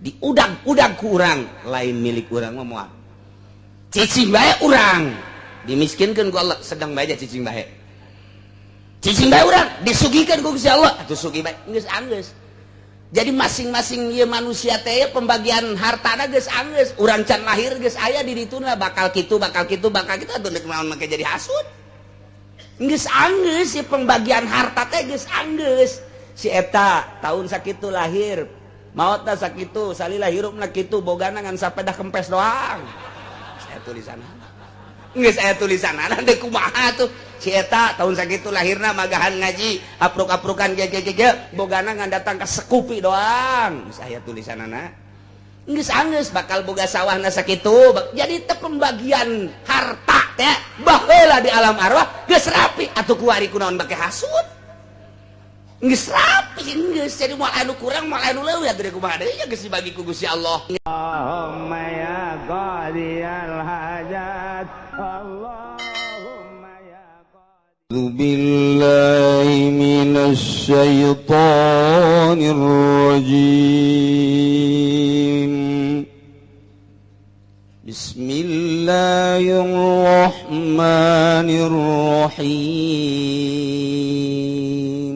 Diudag-udag ku urang, lain milik urang mah moal. Cicing bae urang dimiskinkeun ku Allah, sedang bae cicing bae. Cicing bae urang disugihkeun ku Gusti Allah, atuh sugih bae geus anggeus. Jadi masing-masing ieu manusia teh pembagian hartana geus anggeus, urang can lahir geus aya di dituna bakal kitu, bakal kitu, bakal kitu, atuh deuk naon make jadi hasud. Geus anggeus si pembagian harta teh geus anggeus. Si eta tahun sakitu lahir, maotna sakitu, salila hirupna kitu, bogana ngan sapedah kempes doang. Saya tulisan. Geus aya tulisanana deuk kumaha tuh. Si eta tahun sakitu lahirna magahan ngaji, apruk-aprukan ge ge ge, bogana ngan datang ka sekupi doang. Geus aya tulisanana. Geus anggeus bakal boga sawahna sakitu. Jadi teh pembagian harta teh baheula di alam arwah geus rapi atuh kuari kunaon bake hasud. Geus rapi geus, jadi moal anu kurang moal anu leuwih atuh kumaha deui geus dibagi ku Gusti Allah. Allahumma ya qadiyal hajat, Allahumma ya qadi. Billahi minasy syaithanir rajim. Bismillahirrahmanirrahim.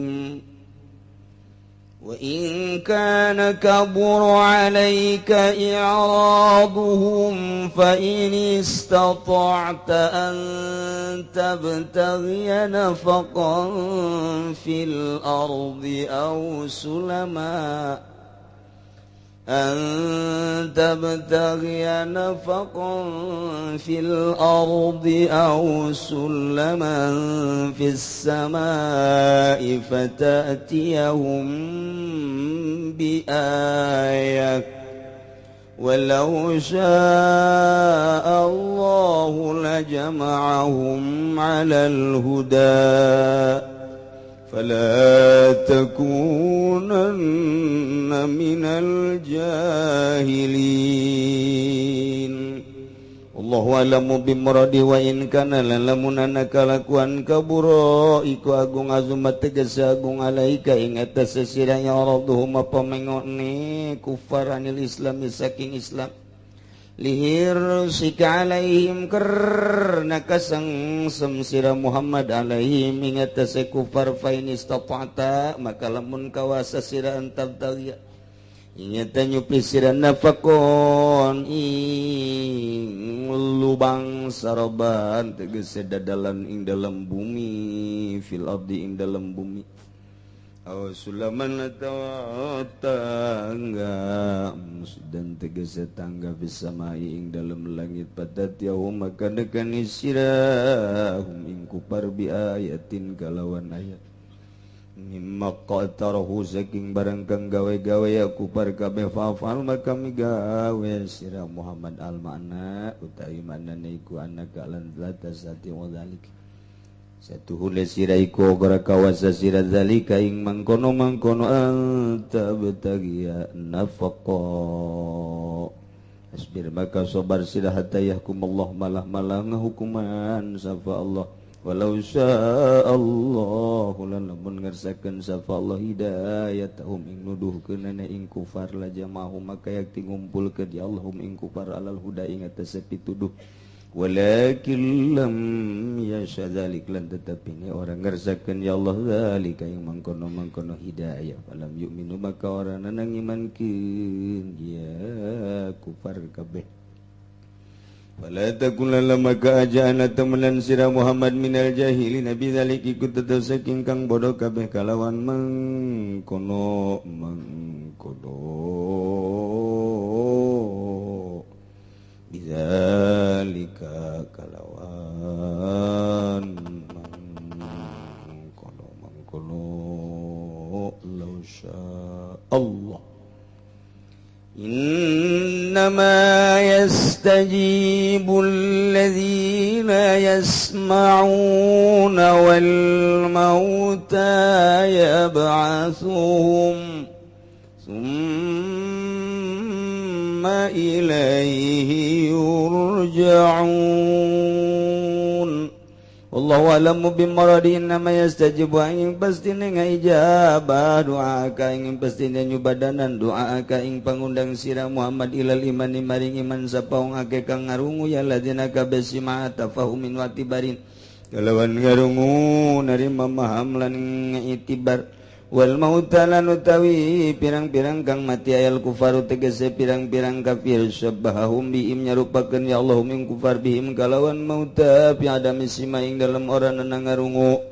Wa in kana kabura 'alaika i'raduhum fa in istata'ta an tabtaghiya nafaqan fil ardi aw sulama أن تبتغي نفقا في الأرض أو سلما في السماء فتأتيهم بآية ولو شاء الله لجمعهم على الهدى فلا تكونن من الجاهلين. Allahu a'lamu bimuradi wa in kana lamunana kalakuan kabura iku agung azumat tegese agung alaika ing atas sesira ya rabbuhum pamengone kufar anil islami saking Islam lihir sika alaihim karna kasengsem sira Muhammad alaihim ing atase kufar fa in istata'ta maka lamun kawasa sira antabtaghiya ingata nyupi sira nafakon ing lubang saroban tegese dadalan ing dalam bumi fil ardi ing dalam bumi aw sulaman atawa tangga dan tegese tangga bisamai ing dalam langit patat yaum maka nekani sirahum ing kupar bi ayatin kalawan ayat mimma qatarahu saking barang kang gawe-gawe aku par kabeh fa'al maka migawe sira Muhammad al makna utawi maknane iku anaka lan latasati wa zalik satuhule sira iku ora kawasa sira zalika ing mangkono-mangkono anta betagiya nafaqa asbir maka sabar sira hatta yahkumullah malah-malah ngahukuman sapa Allah walau sya'allahu lamun ngersakeun sapa Allah hidayatahum ing nuduhkeunana ing kufar la jama'ahum maka yakti ngumpulkeun ya Allahum ing kufar alal huda ing atase pituduh walakin lam yasha dzalik lan tetapi ni orang ngersakeun ya Allah zalika ing mangkono-mangkono hidayah falam yu'minu maka orang nanang imankeun ya kufar kabeh. Fala takunalla maka ajana temenan sira Muhammad minal jahilin nabi zalik ikut tetep saking kang bodoh kabeh kalawan mangkono mangkono bidzalika kalawan mangkono mangkono law syaa Allah. إنما يستجيب الذين يسمعون والموتى يبعثهم ثم إليه يرجعون. Wallahu a'lamu bimuradi innama yastajibu ing pastine ngaijabah doa ka ing pastine nyubadanan doa ka ing pangundang sira Muhammad ilal imani maring iman sapa wong akeh kang ngarungu ya ladina kabeh sima tafahumin wa tibarin kalawan ngarungu narima maham lan itibar wal mauta lan utawi pirang-pirang kang mati ayal kufaru tegese pirang-pirang kafir syabahum bihim nyarupakeun ya Allah ming kufar bihim kalawan mauta fi adami sima ing dalem ora ngarungu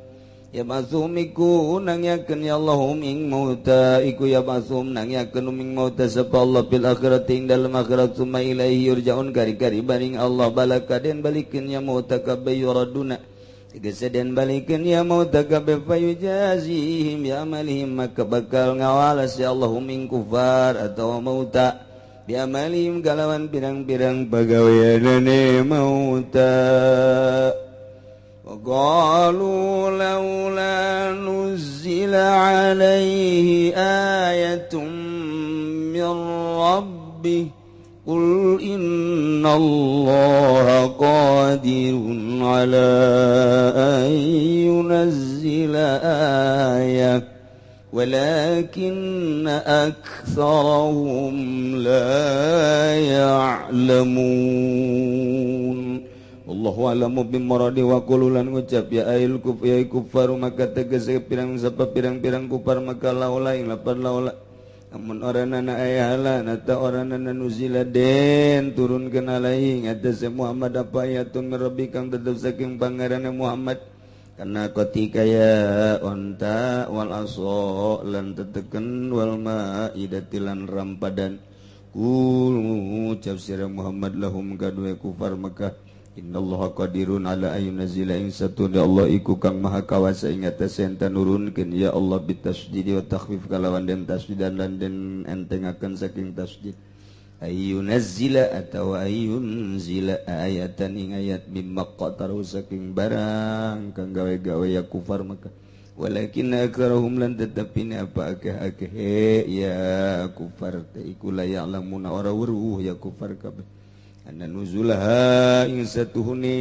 ya basumiku nangyakeun ya Allah ing mauta iku ya basum nangyakeun ing mauta sapa Allah bil akhirati ing dalem akhirat summa ilaihi yurjaun kari-kari baring Allah balakaden balikeun ya mauta kabeh yuraduna tegese den balikeun ya mauta kabeh fayujazihim ya amalihim maka bakal ngawalas ya Allahum ing kufar atawa mauta bi amalihim kalawan pirang-pirang pagaweanane mauta. Wa qalu laula nuzila alaihi ayatun min rabbih Qul innallaha qadirun ala an yunazzila ayah walakinna aktsarahum la ya'lamun. Wallahu a'lamu bimuradi wa qululan ngucap ya ail kuf ya kufaru maka tegese pirang sapa pirang-pirang kufar maka laula ing lapan laula amun oranana ayahala nata oranana nuzila den turunkeun alaihi ngatas Muhammad apa ayatun min rabbi kang tetep saking pangerane Muhammad kana ketika ya onta wal aso lan teteken wal maidati lan rampadan kul ngucap sira Muhammad lahum kadue kufar Mekah innallaha qadirun ala ayyunzila ing satuna Allah iku kang maha kawasa ing atase enten nurunkeun ya Allah bitasydid wa takhfif kalawan den tasdidan lan den entengaken saking tasdid ayyunzila atawa ayyunzila ayatan ing ayat mimma qataru saking barang kang gawe-gawe ya kufar Mekah walakin aktsarahum lan tetepine apa akeh-akeh ya kufar teh iku la ya'lamuna ora weruh ya kufar kabeh anna nuzulaha ing satuhune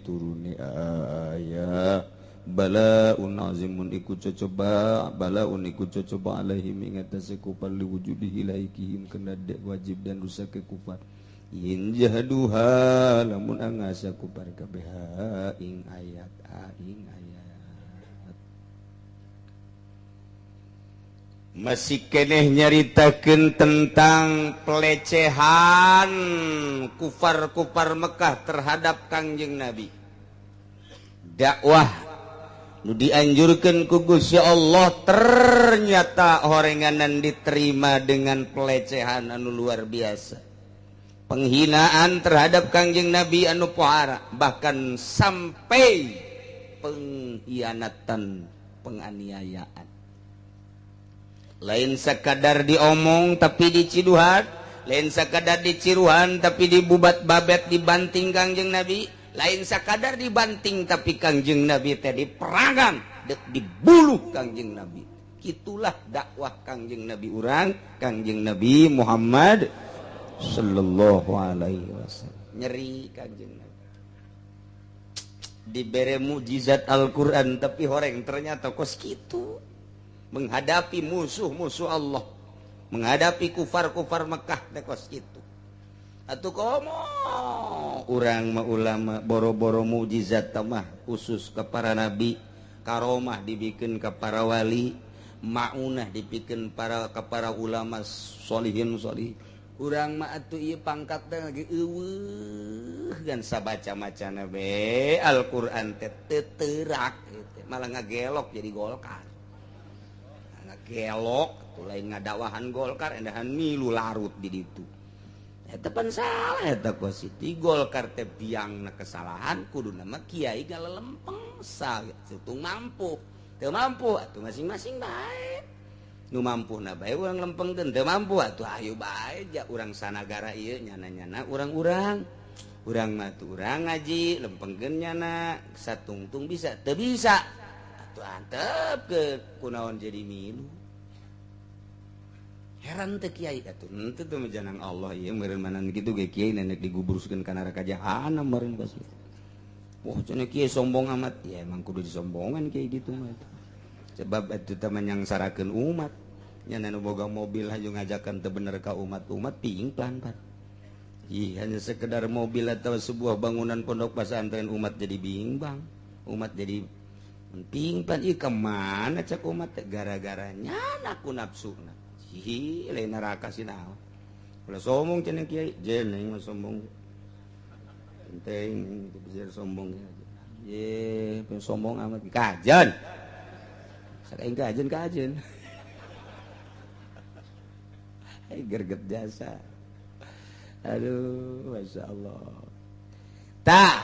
turune aya balaun azimun iku cocoba balaun iku cocoba alaihim ing atase kufar liwujudihi laikihim kena dek wajib dan rusak ke kufar in jahduha lamun angasa kufar kabeh ing ayat ing ayat. Masih keneh nyaritakeun tentang pelecehan kufar-kufar Mekah terhadap Kangjeng Nabi. Dakwah nu dianjurkeun ku Gusti Allah ternyata horenganan diterima dengan pelecehan anu luar biasa. Penghinaan terhadap Kangjeng Nabi anu pohara, bahkan sampai pengkhianatan, penganiayaan. Lain sekadar diomong tapi diciduhan, lain sekadar diciruhan tapi dibubat babet dibanting Kangjeng Nabi, lain sekadar dibanting tapi Kangjeng Nabi teh diperangan, dibuluh Kangjeng Nabi. Itulah dakwah Kangjeng Nabi urang, Kangjeng Nabi Muhammad sallallahu alaihi wasallam. Nyeri Kangjeng Nabi. Dibere mukjizat Al-Qur'an tapi horeng ternyata kos kitu. Menghadapi musuh-musuh Allah, menghadapi kufar-kufar Mekah teh kos kitu. Atuh komo urang mah ulama boro-boro mukjizat mah khusus ke para nabi, karomah dibikin ke para wali, maunah dibikin para ke para ulama solihin solih. Urang mah atuh ieu pangkat teh lagi eueuh gan sabaca-macana be Al-Qur'an teh teu teurak malah ngagelok jadi Golkar. Gelok tuh lain ngadakwahan Golkar endahan milu larut di ditu. Eta pan salah eta kositi Golkar teh biangna kesalahan kuduna mah kiai galelempeng satung mampu. Teu mampu atuh masing-masing bae. Nu mampuna bae urang lempengkeun teu mampu atuh ayo bae ja urang sanagara ieu nyana-nyana urang-urang. Urang mah tuh urang ngaji lempengkeun nyana satungtung bisa teu bisa. Atuh antep ke kunaon jadi milu. Heran teh kiai atuh henteu teh janang Allah ieu meureun manan kitu ge kiai nenek digubruskeun ka neraka jahanam meureun kos. Wah cenah kieu sombong amat. Ya emang kudu disombongan kayak gitu mah. Sebab itu teh menyangsarakeun umat. Nya nu boga mobil hayu ngajakan teu bener ka umat-umat pingplan pan. Ih, hanya sekedar mobil atau sebuah bangunan pondok pesantren umat jadi bimbang. Umat jadi pingplan. Ih kemana cek umat gara-gara nyana ku nafsuna. Ih, lain neraka sih naon. Ulah sombong cenah kiai, jeneng mah sombong. Penting bisa sombong ya. Ye, sombong amat kajen. Sakaing kajen kajen. Hai gerget jasa. Aduh, Masya Allah. Tah,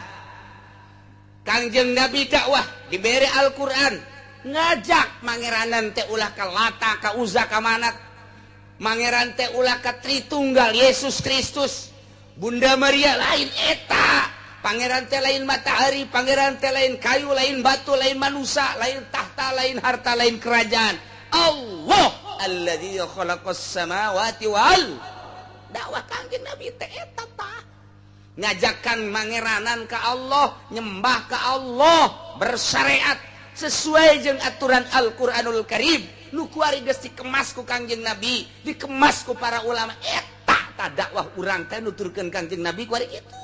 Kangjeng Nabi dakwah diberi Al-Quran, ngajak mangeranan teh ulah ka Lata, ka Uzza, ka Manat. Mangeran teh ulah ka Tritunggal Yesus Kristus, Bunda Maria lain eta. Pangeran teh lain matahari, pangeran teh lain kayu, lain batu, lain manusia, lain tahta, lain harta, lain kerajaan. Allah alladzi khalaqas samawati wal. Dakwah Kangjeng Nabi teh eta tah. Ngajakan mangeranan ka Allah, nyembah ka Allah, bersyariat sesuai jeung aturan Al-Qur'anul Karim. Nu kuari geus dikemas ku Kangjeng Nabi, dikemas ku para ulama. Eta tah dakwah urang teh nuturkeun Kangjeng Nabi kuari kitu.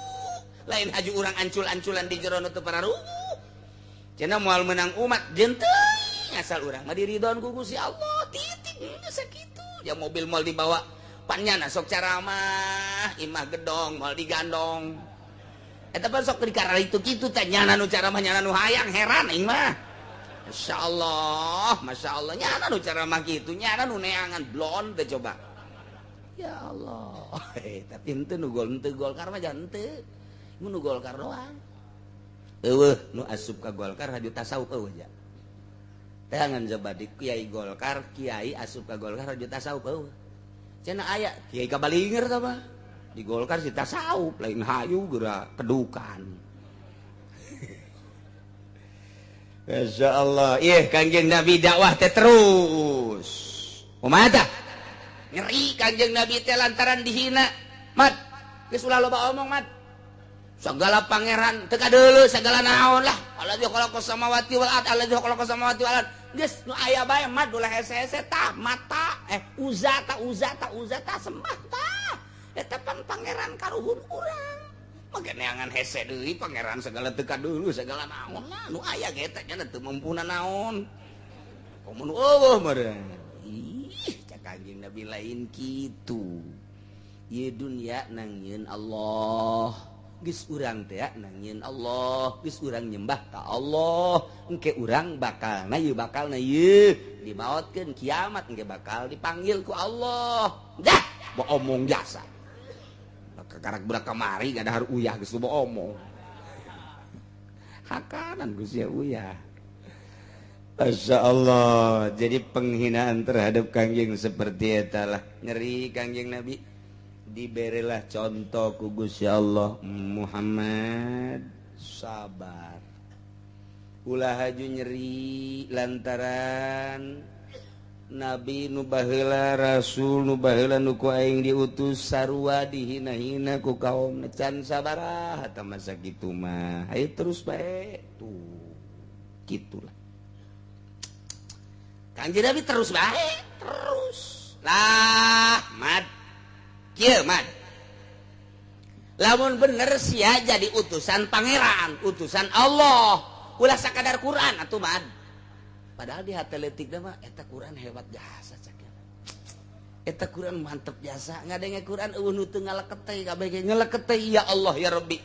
Lain haju urang ancul-anculan di jero nu teu pararuguh. Cenah moal meunang umat jeung teuing asal urang mah diridhoan ku Gusti Allah. Titik geus sakitu. Ya mobil moal dibawa pannyana sok caramah, imah gedong moal digandong. Eta pan sok dikarar itu kitu teh nyana nu caramah nyana nu hayang heran aing mah. Masya Allah, Masya Allah, nyana nu caramah kitu, nyana nu neangan blon teh coba. Ya Allah, tapi henteu nu gol henteu Golkar mah jangan henteu. Nu Golkar doang. Eueuh nu asup ka Golkar haju tasawuf eueuh ja. Teangan coba di kiai Golkar, kiai asup ka Golkar haju tasawuf eueuh. Cenah aya kiai kabalinger tah mah. Di Golkar si tasawuf lain hayu geura kedukan. Masya Allah, ih Kangjeng Nabi dakwah teh terus. Kumaha tah? Nyeri Kangjeng Nabi teh lantaran dihina. Mat, geus ulah loba omong mat. Segala pangeran teu kadeuleu segala naon lah. Alladzi khalaqas samawati wal ard, alladzi khalaqas samawati wal ard. Geus nu aya bae mat ulah hese-hese tah mata Uzza ta Uzza ta Uzza ta sembah tah. Eta pan pangeran karuhun urang. Make neangan hese deui pangeran segala teu kadeuleu segala naon lah nu aya ge teh nya teu mampuna naon. Komo nu eueuh meureun. Ih, cak Kangjeng Nabi lain kitu. Ieu dunya nangieun Allah. Geus urang teh nangieun Allah, geus urang nyembah ka Allah, engke urang bakalna ieu bakalna ieu dimaotkeun kiamat engke bakal dipanggil ku Allah. Dah, omong jasa. Kakarak budak kamari ngadahar uyah geus loba omong. Hakanan geus ya uyah. Masya Allah, jadi penghinaan terhadap Kangjeng seperti eta lah. Nyeri Kangjeng Nabi. Diberilah contoh ku Gusti Allah, Muhammad sabar. Ulah haju nyeri lantaran Nabi nu baheula, Rasul nu baheula nu ku aing diutus sarua dihina-hina ku kaum can sabaraha tah masa kitu mah. Ayo terus bae tuh. Gitulah. Kangjeng Nabi terus bae, terus. Lah, mad kieu mad. Lamun bener sia jadi utusan pangeran, utusan Allah. Ulah sakadar Quran atuh mad. Padahal di hati leutikna mah eta Quran hebat jasa cak. Eta Quran mantep jasa, ngadenge Quran eueuh nu teu ngaleketei kabeh ge ngaleketei ya Allah ya Rabbi.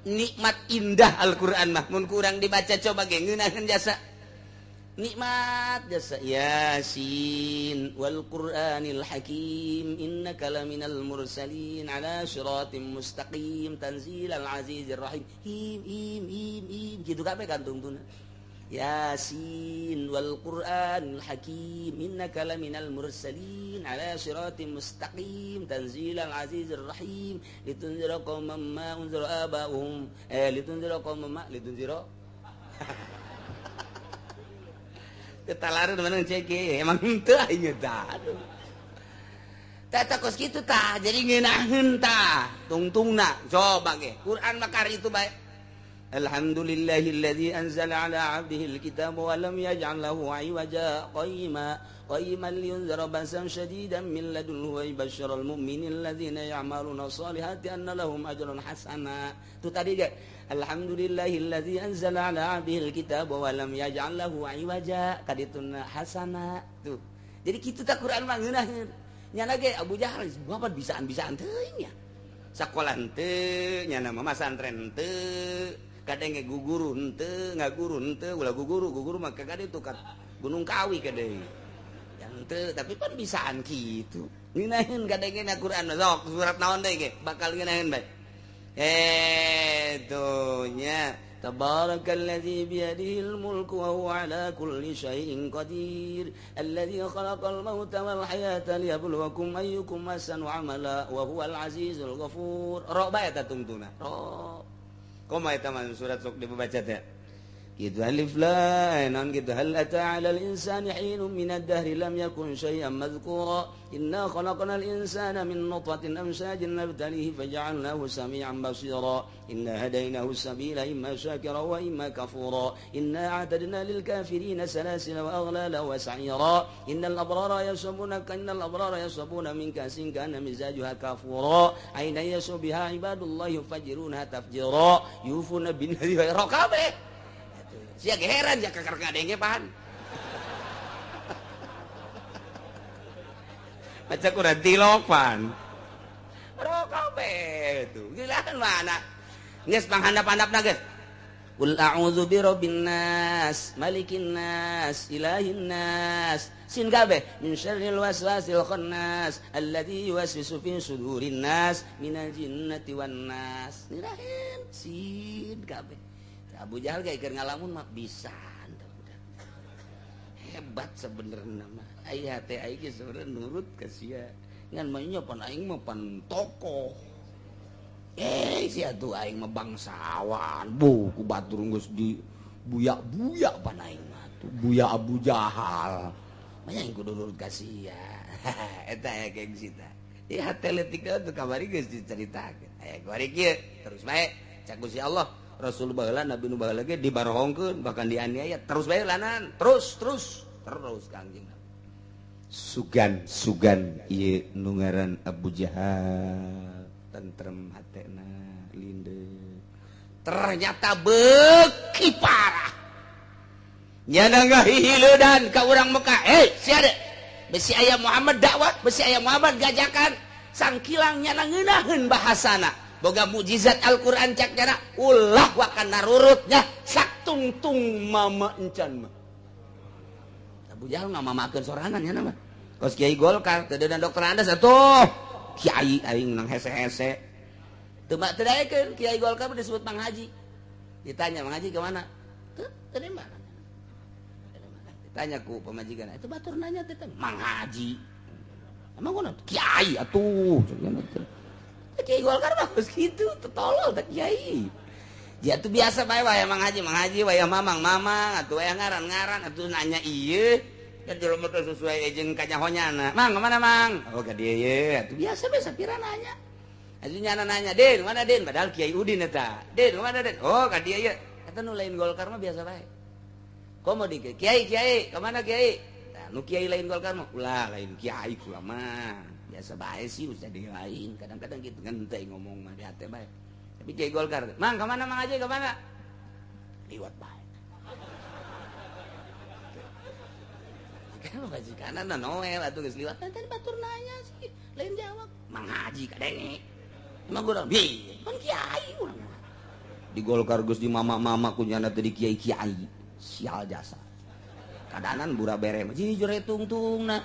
Nikmat indah Al-Quran mah mun kurang dibaca coba ge ngeunaheun jasa. Nikmat jasa Yasin wal Qur'anil Hakim innaka laminal mursalin ala siratim mustaqim tanzilal azizir rahim. Him him him him kitu kabeh kantungtuna. Yasin wal Qur'anil Hakim innaka laminal mursalin ala siratim mustaqim tanzilal azizir rahim litunzira qauman ma unzira aba'uhum litunzira qauman ma litunzira ketalaran mana cek emang henteu aing tah. Tah kos kitu tah jadi ngeunaheun tah tungtungna coba ge Quran mah kari itu bae. Alhamdulillahilladzi anzala ala 'abdihi alkitaba wa lam yaj'al lahu 'iwaja qayyiman liyunzira ba'san syadidan min ladunhu wa yubashshiral mu'minina alladzina ya'maluna sholihati anna lahum ajran hasana. Itu tadi ge alhamdulillahilladzi anzala ala 'abdihi alkitaba wa lam yaj'al lahu 'iwaja kadituna hasana tuh. Jadi kitu tah Quran mah ngeunaheun. Nyana ge Abu Jahal bapak bisaan-bisaan teuing nya. Sakola henteu, nyana mah masantren henteu. Kadang ge guguru henteu, ngaguru henteu, ulah guguru, guguru mah kagak itu ka Gunung Kawi kadang. Yang henteu, tapi pan bisaan kitu. Ngeunaheun kadang na Quran sok surat naon deui ge bakal ngeunaheun bae. Tuh nya Tabarakalladzi biyadihil mulku wa huwa ala kulli syai'in qadir alladzi khalaqal mauta wal hayata liyabluwakum ayyukum ahsanu amala wa huwal azizul ghafur. Ro bae eta tungtuna. Ro. Komo eta mah surat sok dibaca teh. Gitu alif lam non gitu hal ata 'alal insani hinun minad dahri lam yakun syai'an madhkura inna khalaqnal insana min nutfatin amshajin nabtalihi faja'alnahu sami'an basira inna hadainahu sabila imma syakira wa imma kafura inna a'tadna lil kafirina salasila wa aghlala wa sa'ira innal abrara yashrabuna min kasin kana mizajuha kafura aina yasbiha ibadullah yufajiruna tafjira yufuna bin nadhi wa raqabe. Sia heran ya kakar ngadenge pan. Maca kurang tilok pan. Rokabe tuh. Gila mana? Geus panghandap-handapna geus. Qul a'udzu birabbin nas, malikin nas, ilahin nas. Sin kabeh min syarril waswasil khannas alladzi yuwaswisu fi sudurin nas minal jinnati wan nas. Nirahin sin kabeh. Abu Jahal gak keur ngalamun mah bisa hebat sebenarnya mah aya teh aing ge sebenarnya nurut ka sia ngan mah nya pan aing mah pan tokoh sia tuh aing mah bangsawan bu ku batur geus di buyak-buyak pan aing mah tuh buya Abu Jahal mah aing kudu nurut ka sia eta aya gengsi tah ieu hate leutik tuh kamari geus dicaritakeun aya kuari kieu terus bae cak Gusti Allah Rasul baheula Nabi nu baheula ge dibarohongkeun bahkan dianiaya terus bae lanan terus terus terus Kangjeng Nabi sugan sugan ieu nu ngaran Abu Jahal tentrem hatena lindeu ternyata beuki parah nyana ngahileudan ka urang Mekah sia de besi aya Muhammad dakwah besi aya Muhammad gajakan sangkilang nyana ngeunaheun bahasana boga mukjizat Al-Qur'an cak jana ulah wakan narurutnya saktungtung mama encan mah Abu Jahal ngamamakeun sorangan nya mah kos kiai Golkar teu dan dokter Andes atuh kiai aing nang hese-hese teu teu daekeun kiai Golkar disebut Mang Haji ditanya Mang Haji ke mana teu teu di mana ditanya ku pamajikan itu batur nanya teh Mang Haji emang kunaon kiai atuh Kiai Golkar mah geus kitu, tolol teh kiai. Dia tuh biasa bae wae Mang Haji wae mamang mamang atuh wae ngaran-ngaran atuh nanya ieu kan jelema teh sesuai jeung kanyahonyana. Mang kemana Mang? Oh ka dieu ye atuh biasa bae sapira nanya. Atuh nyana nanya, "Din, mana Din?" Padahal Kiai Udin eta. "Din, mana Din?" "Oh, ka dieu ye." Eta nu lain Golkar mah biasa bae. Komo di Kiai, Kiai, kemana Kiai? Nah, nu kiai lain Golkar mah ulah lain kiai kula mah. Biasa bae sih usah di lain kadang-kadang gitu ngenteng ngomong mah di hati bae tapi kiai Golkar Mang kemana Mang aja kemana liwat bae kan majikanna noel atuh geus liwat tadi batur nanya sih lain jawab Mang Haji kadenge emang urang bi kan kiai urang di Golkar geus di mama-mama kunyana teh di kiai-kiai sial jasa kadanan bura bere mah jujur tungtungna.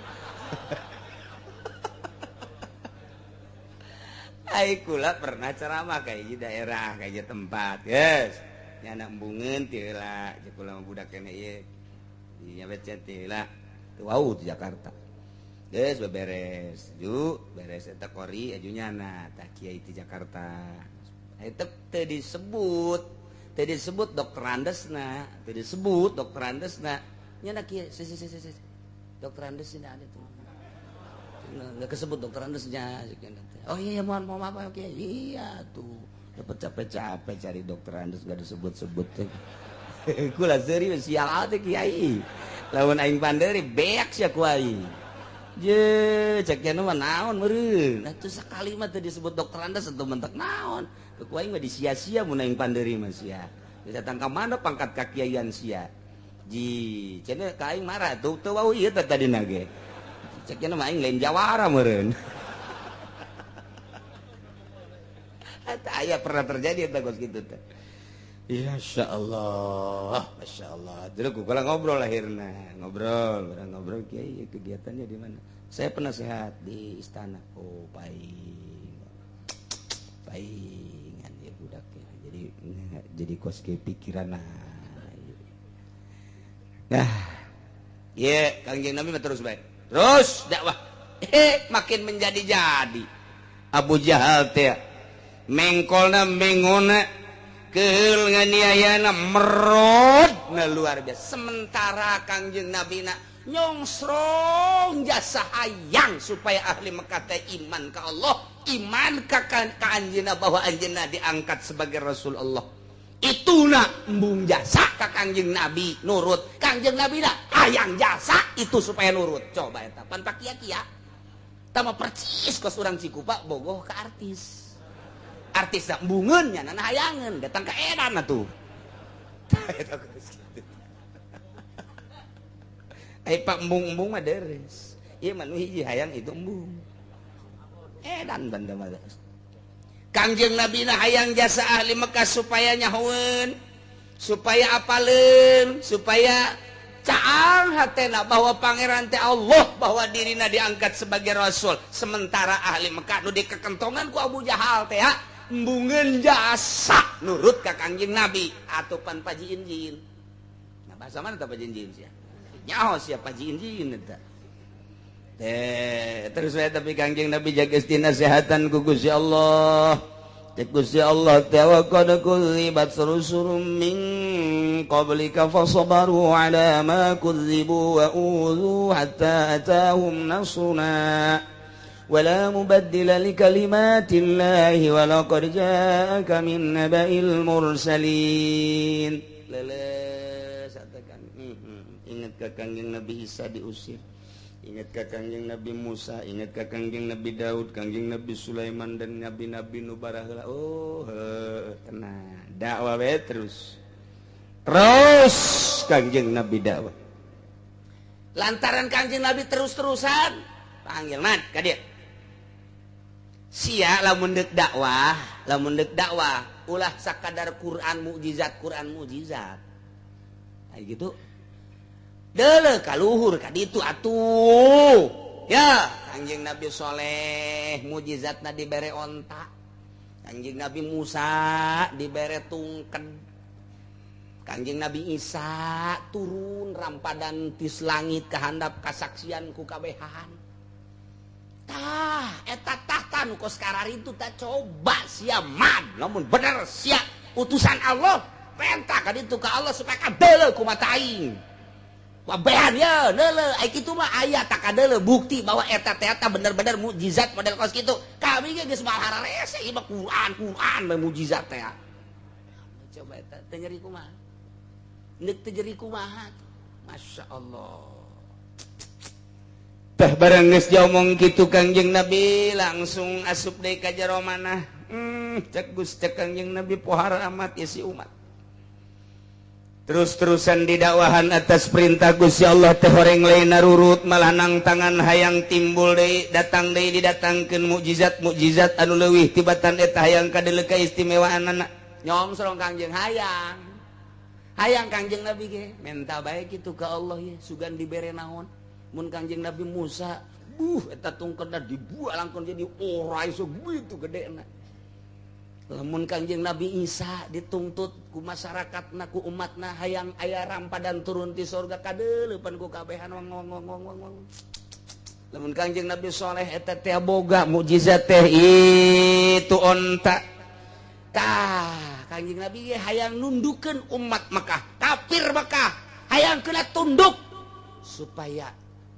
Ai kula pernah ceramah kayak di daerah kayak tempat yes nyana embungeun teu heula jeung kula mah budak kene ieu nya becet teu heula teu wau di Jakarta geus beberes ju beres eta kori aju nyana tah kiai di Jakarta eta teu disebut dokter Andesna teu disebut dokter Andesna nyana kiai si dokter Andesna ada tuh nggak kesebut dokter Andesnya. Oh iya mohon maaf oke iya tuh Dapat capek-capek cari dokter Andes gak disebut-sebut teh. Kula serius sial teh kiai. Lamun aing panderi beak sia ku aing. Je, cek nya mah naon meureun. Atuh sakali mah teu disebut dokter Andes atuh mentek naon. Ku aing mah disia-sia mun aing panderi mah sia. Datang ka mana pangkat kakiaian sia. Ji, cenah ka aing marah tuh teu wau ieu teh tadina ge. Cek nya mah aing lain jawara meureun. Eta aya pernah terjadi eta kos kitu teh. Ya Allah, Masya Allah. Dulu kalau ngobrol akhirnya, ngobrol, orang ngobrol kiai kegiatannya di mana? Saya penasehat di istana. Oh, paing, paingan ya budaknya. Jadi kos ke pikiran. Nah, ya Kangjeng Nabi terus baik, terus dakwah, makin menjadi-jadi. Abu Jahal teh mengkolna mengona. Keul nganiayana merod na luar biasa. Sementara Kangjeng Nabi na nyongsrong jasa hayang supaya ahli Mekah teh iman ka Allah, iman ka anjeunna bahwa anjeunna diangkat sebagai Rasul Allah. Ituna embung jasa ka Kangjeng Nabi nurut. Kangjeng Nabi na hayang jasa itu supaya nurut. Coba eta pan pakia-kia. Tama percis kos urang Cikupa bogoh ka artis. Artis dah embungeun nya nana hayangeun datang ka edan atuh. Ai pak embung-embung mah deres. Ieu mah nu hiji hayang itu embung. Edan banda mah. Kangjeng Nabi na hayang jasa ahli Mekah supaya nyahoeun, supaya apaleun, supaya caang hatena bahwa pangeran teh Allah, bahwa dirina diangkat sebagai rasul. Sementara ahli Mekah nu dikekentongan ku Abu Jahal teh embungeun jasa nurut ka Kangjeng Nabi atau pan paji injin. Nah bahasa mana tah paji injin sia? Nyaho sia paji injin eta. Teh terus we tapi Kangjeng Nabi jaga nasehatan ku Gusti Allah. Cek Gusti Allah teh wa qad kudzibat rusulun min qablika fasabaru ala ma kudzibu wa udzu hatta atahum nasruna. ولا مبدل لكلمات الله ولقد جاءك من نبأ المرسلين. Leles katakan ingat ka Kangjeng Nabi Isa diusir, ingat ka Kangjeng Nabi Musa, ingat ka Kangjeng Nabi Daud, Kangjeng Nabi Sulaiman dan nabi-nabi nu baraheula. Oh, tenang, dakwah we terus. Terus Kangjeng Nabi dakwah. Lantaran Kangjeng Nabi terus-terusan panggil man ka dieu. Sia lamun deuk dakwah, ulah sakadar Quran mukjizat, Quran mukjizat. Nah, gitu. Deuleu ka luhur ka ditu atuh. Ya, Kangjeng Nabi Soleh mukjizatna dibere onta. Kangjeng Nabi Musa dibere tungken. Kangjeng Nabi Isa turun rampadan tis langit kahandap kasaksian ku kabehan. Tah, eta tahta nu kos kararitu tah coba sia man, lamun bener sia utusan Allah, perintah ka ditu ka Allah supaya kadeuleu ku mata aing. Wabehan ye, deuleu, ai kitu mah aya tak kadeuleu bukti bahwa eta teh eta bener-bener mukjizat model kos kitu. Kami ge geus mahararese ieu mah Quran, Quran mah mukjizat teh. Coba eta teu nyeri kumaha? Neuk teu nyeri kumaha? Masya Allah. Tah barang geus diomong kitu Kangjeng Nabi langsung asup deui ka jero manah. Cek Gus cek Kangjeng Nabi pohara amat ya si umat. Terus-terusan didakwahan atas perintah Gusti Allah teh horeng lain narurut malah nang tangan hayang timbul deui datang deui didatangkeun mukjizat-mukjizat anu leuwih tibatan eta hayang kadeuleu kaistimewaanana. Nyongsrong Kangjeng hayang. Hayang Kangjeng Nabi ge menta bae kitu ka Allah ye sugan dibere naon. Mun Kangjeng Nabi Musa, buh eta tungketna dibuat langkon jadi ora iso gitu gedena. Lamun Kangjeng Nabi Isa dituntut ku masyarakatna ku umatna hayang aya rampadan turun ti sorga kadeuleupan ku kabehan wong wong wong wong wong. Lamun Kangjeng Nabi Soleh eta teh boga mukjizat teh itu onta. Tah, Kangjeng Nabi ge hayang nundukeun umat Mekah, kafir Mekah, hayang kena tunduk supaya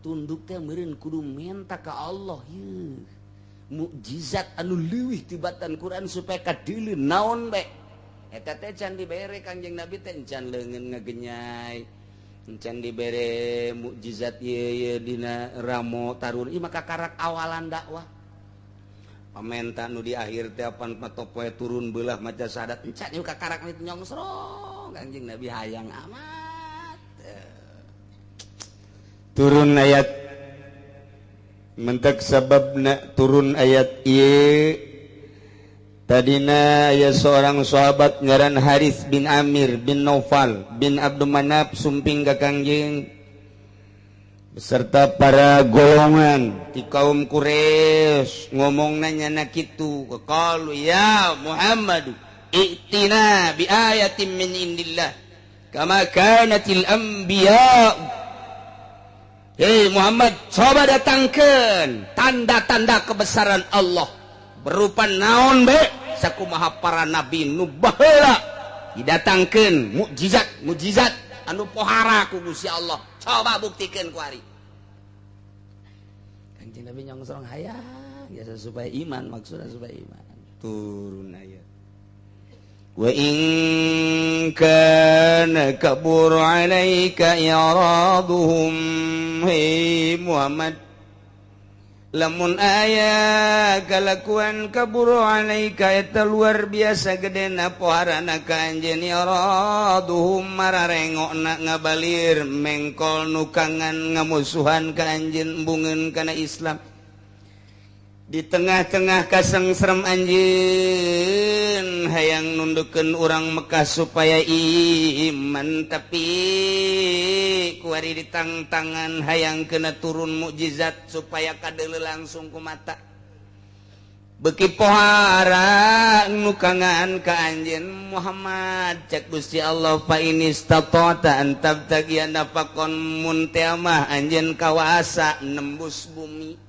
tunduk teh meureun kudu menta ka Allah yeuh. Mukjizat anu leuwih tibatan Quran supaya kadeuleu naon bae. Eta teh can dibere Kangjeng Nabi teh can leungeun ngagenyai. Can dibere mukjizat ieu dina ramo tarun ieu maka karak awalan dakwah. Pamenta nu di akhir teh apan patopoe turun beulah maca syahadat encan ieu kakarak itu nyongsrong Kangjeng Nabi hayang amat. Turun ayat mentek sababna turun ayat ieu. Tadina aya seorang sahabat ngaran Harits bin Amir bin Naufal bin Abdul Manaf sumping ka Kangjeng beserta para golongan di kaum Quraisy ngomongna nyana kitu, qalu ya Muhammad i'tina bi ayatin min indillah kama kanatil anbiya. Hei Muhammad, coba datangkeun tanda-tanda kebesaran Allah berupa naon be sakumaha para nabi nu baheula didatangkeun mukjizat mukjizat anu pohara ku Gusti Allah, coba buktikeun ku ari. Kanjeng Nabi nyongsrong hayang biasa supaya iman, maksudna supaya iman. Turun ayat wa in kana kabur alaika i'raduhum. Hey Muhammad, lamun aya kalakuan kabur alaika eta luar biasa gedena poharana ka anjeun iraduhum mararengokna ngabalir mengkol nukangan ngamusuhan ka anjeun embungeun kana Islam. Di tengah-tengah kasengserem anjeun hayang nundukeun urang Mekah supaya iman, tapi kuari ditangtangan hayang kena turun mukjizat supaya kadeuleu langsung ku mata. Beki pohara nukangan ka anjeun Muhammad, cek Gusti Allah fa inistata'ta an tabtagiya nafaqon mun teh mah anjeun kawasa nembus bumi.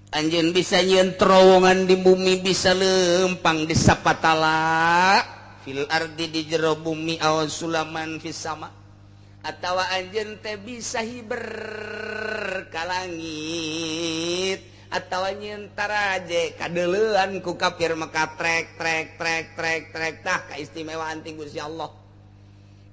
Anjeun bisa nyieun terowongan di bumi, bisa lempang di sapatala fil ardi di jero bumi aw sulaman fis sama, atawa anjeun teh bisa hiber ka langit, atawa nyieun taraje kadeuleuan ku kafir Mekah trek trek trek trek trek. Tah kaistimewaan ti Gusti Allah.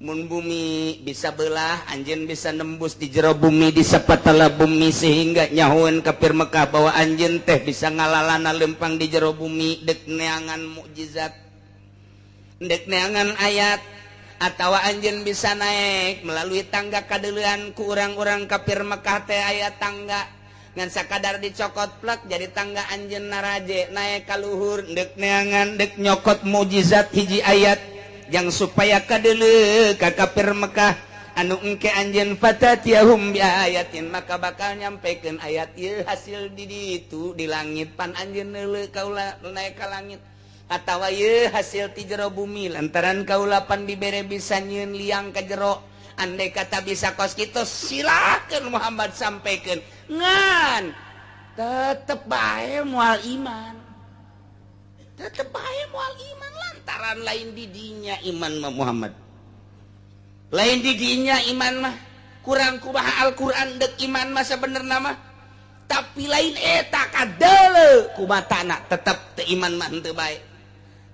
Mun bumi bisa belah, anjeun bisa nembus di jero bumi, di sapatala bumi, sehingga nyahoeun kafir Mekah bahwa anjeun teh bisa ngalalana lempang di jero bumi dek neangan mukjizat, dek neangan ayat, atawa anjeun bisa naik melalui tangga kadeuleuan ku urang-urang kafir Mekah teh aya tangga ngan sakadar dicokot plek jadi tangga anjeun naraje naik ka luhur dek neangan dek nyokot mukjizat hiji ayat yang supaya kadeuleu ka kafir Mekah anu engke anjeun fatatiyahum bi ayatin, maka bakal nyampekeun ayat ieu hasil di ditu di langit pan anjeun neuleu kaula naik ka langit, atawa ieu hasil ti jero bumi lantaran kaula pan dibere bisa nyieun liang ka jero. Andai kata bisa kos kitu silakeun Muhammad sampaikan, ngan tetep bae moal iman, tetep bae moal iman lantaran lain didinya iman mah Muhammad, lain didinya iman mah kurang kumaha Al-Qur'an dek iman mah sabenerna mah, tapi lain eta kadeuleu kumatana tetep teu iman mah henteu bae.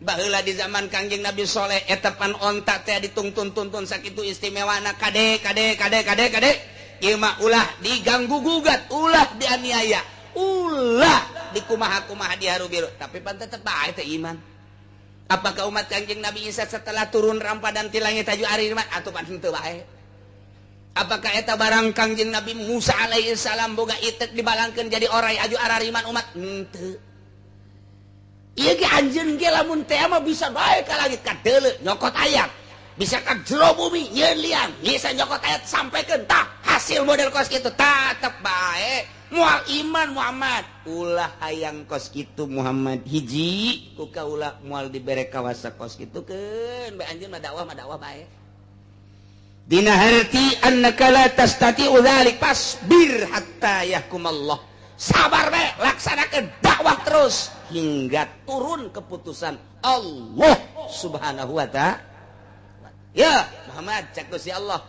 Baheula di zaman Kangjeng Nabi Soleh eta pan onta teh ditungtun-tuntun sakitu istimewana kade kade kade kade kade ieu mah ulah diganggu gugat, ulah dianiaya, ulah dikumaha-kumaha diharu biru, tapi pan tetep bae teh iman. Apakah umat Kangjeng Nabi Isa setelah turun rampadan ti langit aju ari iman atuh pan henteu bae? Apakah eta barang Kangjeng Nabi Musa alaihi salam boga itek dibalangkeun jadi orai aju arariman umat? Henteu. Ieu ge anjeun ge lamun teh mah bisa bae ka langit kadeuleu nyokot ayat, bisa ka jero bumi nyieun liang, bisa nyokot ayat sampaikan tah hasil model kos kitu tetep bae moal iman Muhammad. Ulah hayang kos kitu Muhammad, hiji ku kaula moal dibere kawasa kos kitu keun bae anjeun mah dakwah bae. Dina harti annaka la tastati'u dzalik fasbir hatta yahkumallah. Sabar bae, laksanakeun dakwah terus hingga turun keputusan Allah Subhanahu wa ta'ala. Ya Muhammad, cek Gusti Allah,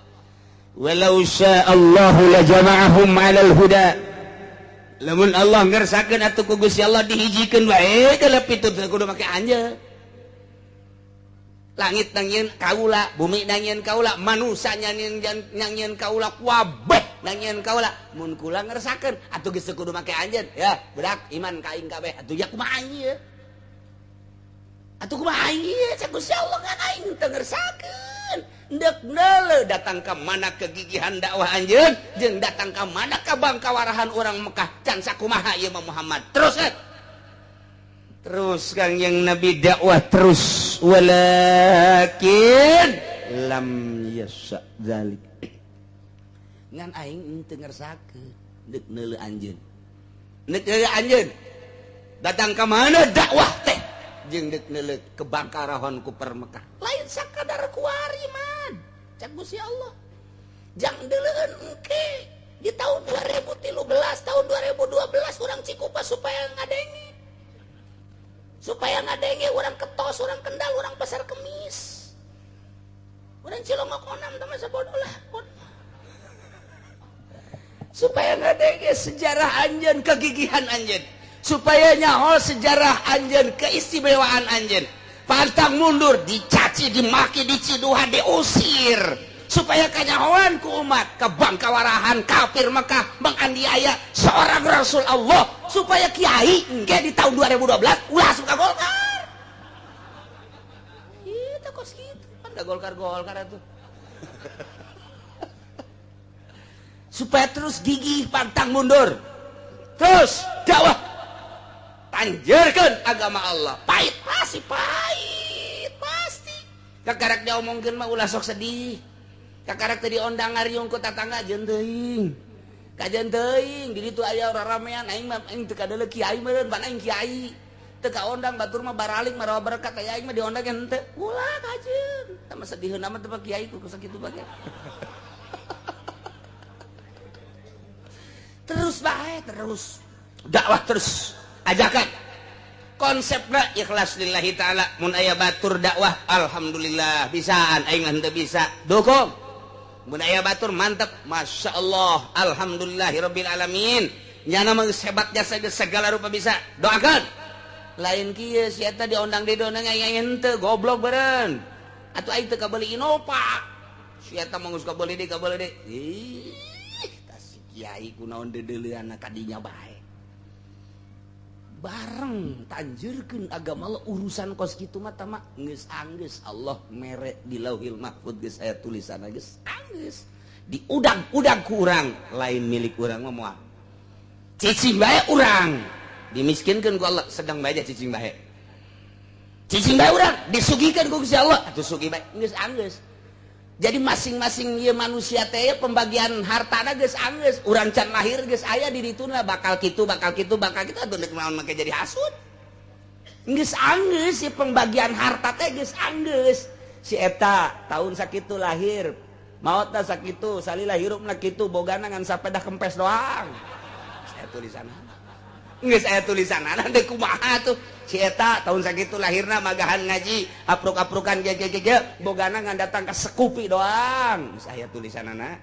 walau sya'allahu la jama'ahum 'alal huda. Lamun Allah ngersakeun atuh ku Gusti Allah dihijikeun wae geuleuh pitu teu kudu make anjeun. Langit nangieun kaula, bumi nangieun kaula, manusia nangieun kaula, kabeh nangieun kaula. Mun kula ngersakeun atuh geus teu kudu make anjeun. Ya, budak iman ka aing kabeh. Atuh ya kumaha aing ieu? Atuh kumaha aing ieu? Cek Gusti Allah ngan aing teu ngersakeun. Ndek neuleuh datang ka mana kegigihan dakwah anjeun jeung datang ka mana ka bangkawarahan urang Mekah can sakumaha ieu mah Muhammad. Terus kan? Terus Kangjeng Nabi dakwah terus walakin lam yasha zalik. Ngan aing teu ngersakeun deuk neuleuh anjeun. Deuk neuleuh anjeun. Datang ka mana dakwah teh jeung deuk neuleuh kebangkarahan ku per Mekah. Lain sakadar kuari man. Cak Gusti Allah. Jang deuleueun engke di tahun 2013, tahun 2012 urang Cikupa supaya ngadenge. Supaya ngadenge urang Ketos, urang Kendal, urang Pasar Kemis. Urang Cilongok onam teh masa bodoh lah. Supaya ngadenge sejarah anjeun, kegigihan anjeun. Supaya nyaho sejarah anjeun, keistimewaan anjeun. Pantang mundur, dicaci, dimaki, diciduhan, diusir. Supaya kanyahoan ku umat, kebangkawarahan kafir Mekah menganiaya seorang Rasul Allah. Supaya kiai engke di tahun 2012 ulah suka Golkar. Itu kos kitu, kan da Golkar-Golkar atuh. Supaya terus gigih pantang mundur. Terus dakwah tanjerkeun agama Allah. Pahit pasti, pahit pasti. Kakarak diomongkeun mah ulah sok sedih. Kakarak teh diondang ngariung ku tatangga jeung teuing. Kajeun teuing di ditu aya raramean aing mah aing teu kadeuleu kiai meureun pan aing kiai. Teu kaondang batur mah baraling marawa berkat aya aing mah diondang henteu. Ulah kajeun. Tah mah sediheun mah teu kiai ku sakitu bae. Terus bae terus. Dakwah terus. Ajakan. Konsepna ikhlas lillahi ta'ala. Mun aya batur dakwah alhamdulillah bisaan aing mah henteu bisa. Dukung. Mun aya batur mantep, masya Allah, alhamdulillahirabbil alamin. Nyana mah geus hebat jasa geus segala rupa bisa. Doakeun. Lain kieu si eta diondang deui diondang aing henteu goblok beureun. Atuh aing teu kabeuli Innova. Si eta mah geus kabeuli deui kabeuli deui. Ih, tas kiai kunaon deudeuleunna ka dinya bae. Bareng tanjurkeun agama Allah urusan kos kitu mah tama geus anggeus Allah mere di Lauhil Mahfud geus aya tulisanna geus anggeus diudag-udag ku urang lain milik urang mah moal cicing bae urang dimiskinkeun ku Allah sedang bae cicing bae cicing bae urang disugihkeun ku Gusti Allah atuh sugih bae geus anggeus. Jadi masing-masing ieu manusia teh pembagian hartana geus anggeus, urang can lahir geus aya di dituna bakal kitu bakal kitu bakal kitu atuh deuk naon make jadi hasud. Geus anggeus si pembagian harta teh geus anggeus. Si eta tahun sakitu lahir, maotna sakitu, salila hirupna kitu, bogana ngan sapedah kempes doang. Saya tulisanna. Geus aya tulisanna deuk kumaha tuh. Si eta tahun sakitu lahirna magahan ngaji, apruk-aprukan ge bogana ngan datang ka sekupi doang. Geus aya tulisanana.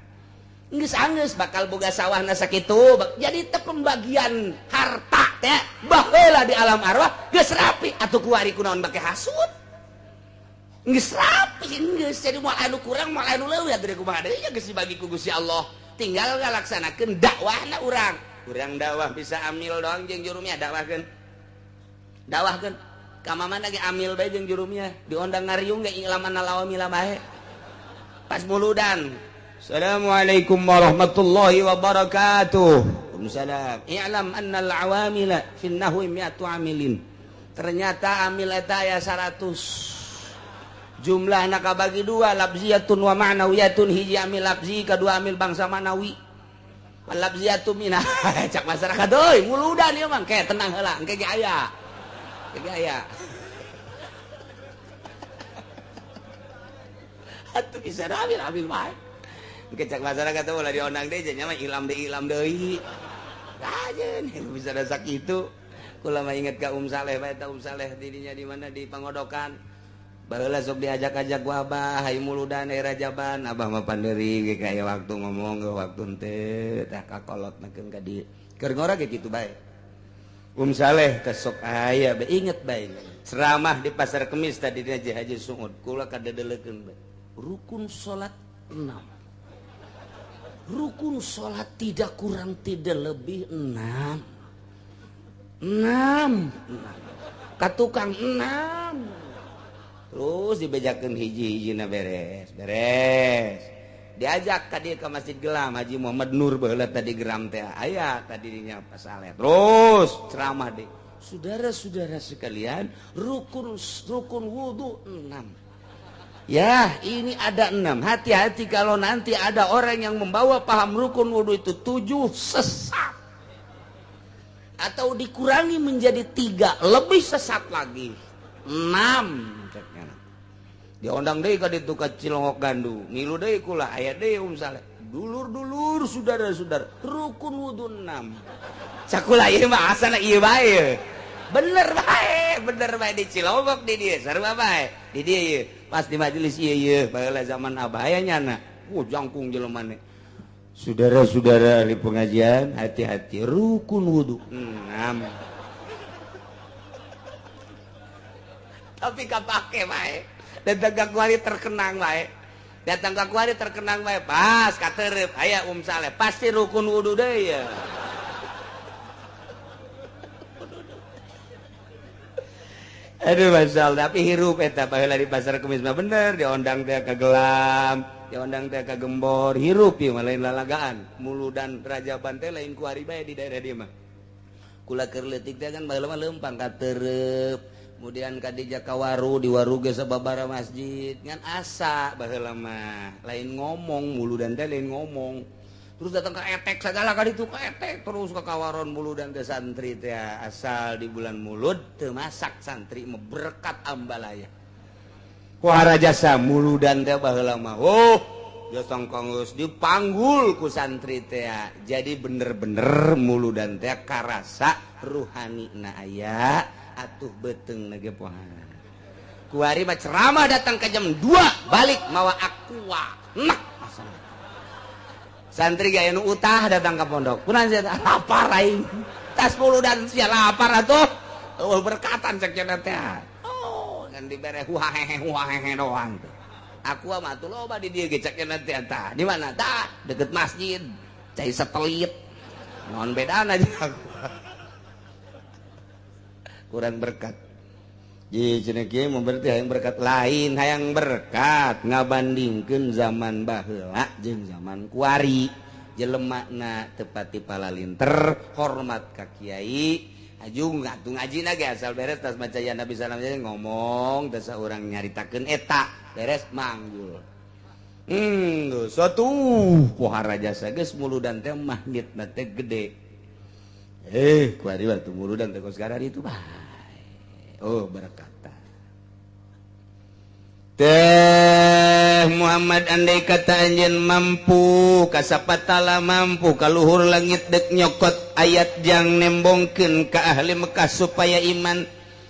Geus anggeus bakal boga sawahna sakitu. Jadi teh pembagian harta teh baheula di alam arwah geus rapi atuh kuari kunaon bake hasud. Geus rapi geus jadi moal anu kurang moal anu leuwih atuh kumaha deui geus dibagi ku Gusti Allah. Tinggal ngalaksanakeun dakwahna urang. Urang dakwah bisa amil doang jeung jurumnya dakwahkeun. Dakwahkeun ka mamana ge amil bae jeung jurumnya diondang ngariung ge ilaman lawamila bae. Pas muludan. Assalamualaikum warahmatullahi wabarakatuh. Waalaikumsalam. I'lam annal awamila fin nahwi mi'atu amilin. Ternyata amil eta aya 100. Jumlahna kabagi dua, lafziyatun wa ma'nawiyatun. Hiji amil lafzi, kadua amil bangsa ma'nawi. Lafziyatun minah. Cak masyarakat euy, muludan ieu mah. Ke tenang heula, engke ge aya. Engke ge aya. Atuh bisa amil amil bae. Engke cak masyarakat teh ulah diondang deui nya mah ilam deui ilam deui. Kajeun bisa da sakitu. Kula mah inget ka Saleh bae eta Saleh dirinya di mana di Pangodokan. Baheula sok diajak-ajak ku abah hayu muludan daerah Jaban, abah mah pandeuri ge kaya waktu ngomong ge waktu henteu tah kakolot nakeun ka di Keur ngora ge kitu bae. Saleh teh sok aya bae inget bae. Ceramah di pasar Kemis tadi dina Haji Suud kula kadedelekeun bae. Rukun salat 6. Rukun salat tidak kurang tidak lebih 6. 6. Ka tukang 6. Terus dibejakeun hiji-hijina beres, beres. Diajak ka dieu ka Masjid Gelam Haji Muhammad Nur baheula tadi geram teh aya tadi dinya Pak Saleh. Terus ceramah deui. Saudara-saudara sekalian, rukun wudu 6. Ya, ini ada 6. Hati-hati kalau nanti ada orang yang membawa paham rukun wudu itu 7 sesat. Atau dikurangi menjadi 3, lebih sesat lagi. 6. Diondang deui ka ditu ka Cilongok Gandu. Ngilu deui kula aya deui Saleh. Dulur-dulur saudara-saudara, rukun wudu 6. Cakula ieu mah asana ieu bae. Bener bae di Cilongok di dieu sarua bae. Di dieu ieu pas di majelis ieu ieu baheula zaman abah aya nyana. Jangkung jelema ne. Saudara-saudara ahli pengajian, hati-hati rukun wudu 6. Tapi kapake bae. Datang ka kuari terkenang bae. Datang ka kuari terkenang bae. Pas katerep aya Saleh pasti rukun wudu deui ya. Aduh masya Allah, tapi hirup eta baheula di pasar Kemis mah bener diondang teh ka Gelam, diondang teh ka Gembor, hirup ieu mah lain lalagaan. Muludan Rajaban teh lain kuari bae di daerah dieu mah. Kula keur leutik teh kan baheula mah leumpang ka Tereup, kemudian ka di Jakawaru, di Waru ge sababaraha masjid, ngan asa baheula mah lain ngomong muludan teh lain ngomong. Terus datang ke etek segala kali itu ke etek terus ke kawaron muludan teh santri teh asal di bulan mulud teu masak santri mah berkat ambalaya. Kuara jasa muludan teh baheula mah oh jasa geus dipanggul ku santri teh. Jadi bener-bener muludan teh karasa ruhani na aya atuh beuteung na ge pohan. Kuari mah ceramah datang ke jam 2 balik mawa aqua. Nah santri gaya nu utah datang ke pondok. Kunaon sia lapar aing. Tas muludan sia lapar atuh. Oh berkatan cek cenah teh. Oh ngan dibere huahehe huahehe doang tuh. Aku mah atuh loba di dieu ge cek cenah teh tah. Di mana tah? Deket masjid. Cai setelit. Naon bedana jeung aku. Kurang berkat. Ji cenah kieu mah berarti hayang berkat lain, hayang berkat ngabandingkeun zaman baheula jeung zaman kuari. Jelemana teu pati palalinter, hormat ka kiai, ajung atuh ngajina ge asal beres tas maca ya Nabi salam ngomong teh saurang nyaritakeun eta, beres manggul. Suatu pohara jasa geus muludan teh magnetna teh gede. Kuari waktu muludan teh kos garari itu bae. Oh berkata teh Muhammad andai kata anjeun mampu kasapatala mampu kaluhur langit dek nyokot ayat jang nembongkeun ka ahli Mekah supaya iman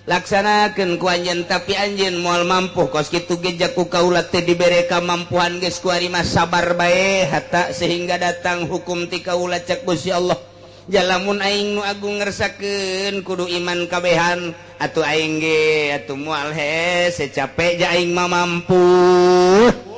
laksanakeun ku anjeun tapi anjeun moal mampu kos kitu ge jaku kaula teh dibere kamampuan geus ku ari mah sabar bae hatta sehingga datang hukum ti kaula cek Gusti Allah. Jalamun aing nu agung ngersakeun kudu iman kabehan atuh aing ge atuh moal hese capek ja aing mah mampu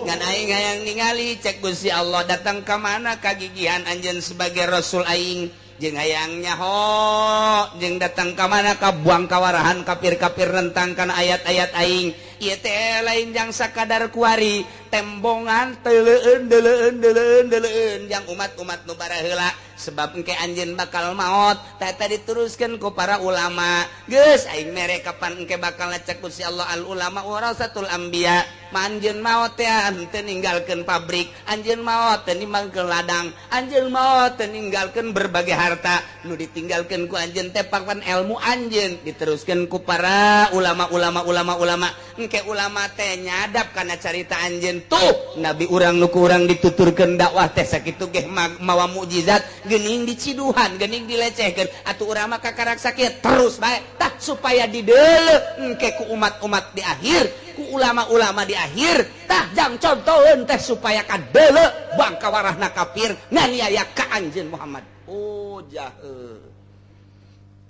ngan aing hayang ningali cek Gusti Allah datang ka mana kagigihan anjeun sebagai rasul aing jeung hayang nyaho jeung datang ka mana ka buang kawarahan kafir-kafir nentang kana ayat-ayat aing ieu teh lain jang sakadar kuari tembongan teuleun deuleun deuleun deuleun jang umat-umat nu baraheula sebab engke anjeun bakal maot tah eta diteruskeun ku para ulama geus aing mere kapan engke bakal ngecek Gusti Allah al ulama warasatul anbiya ma anjeun maot teh henteu ninggalkeun pabrik anjeun maot teu ninggalkeun ladang anjeun maot teu ninggalkeun berbagai harta nu ditinggalkeun ku anjeun teh papan ilmu anjeun diteruskeun ku para ulama-ulama ulama-ulama engke ulama teh nyadap kana carita anjeun tuh nabi urang nu ku urang dituturkeun dakwah teh sakitu geh mawa mukjizat geuning diciduhan geuning dilecehkeun atuh urang mah kakarak sakieu terus bae tah supaya dideuleu engke ku umat-umat di akhir ku ulama-ulama di akhir tah jang contoheun teh supaya kadeuleu bangka warahna kafir nganiaya ka anjeun Muhammad. Oh jahe.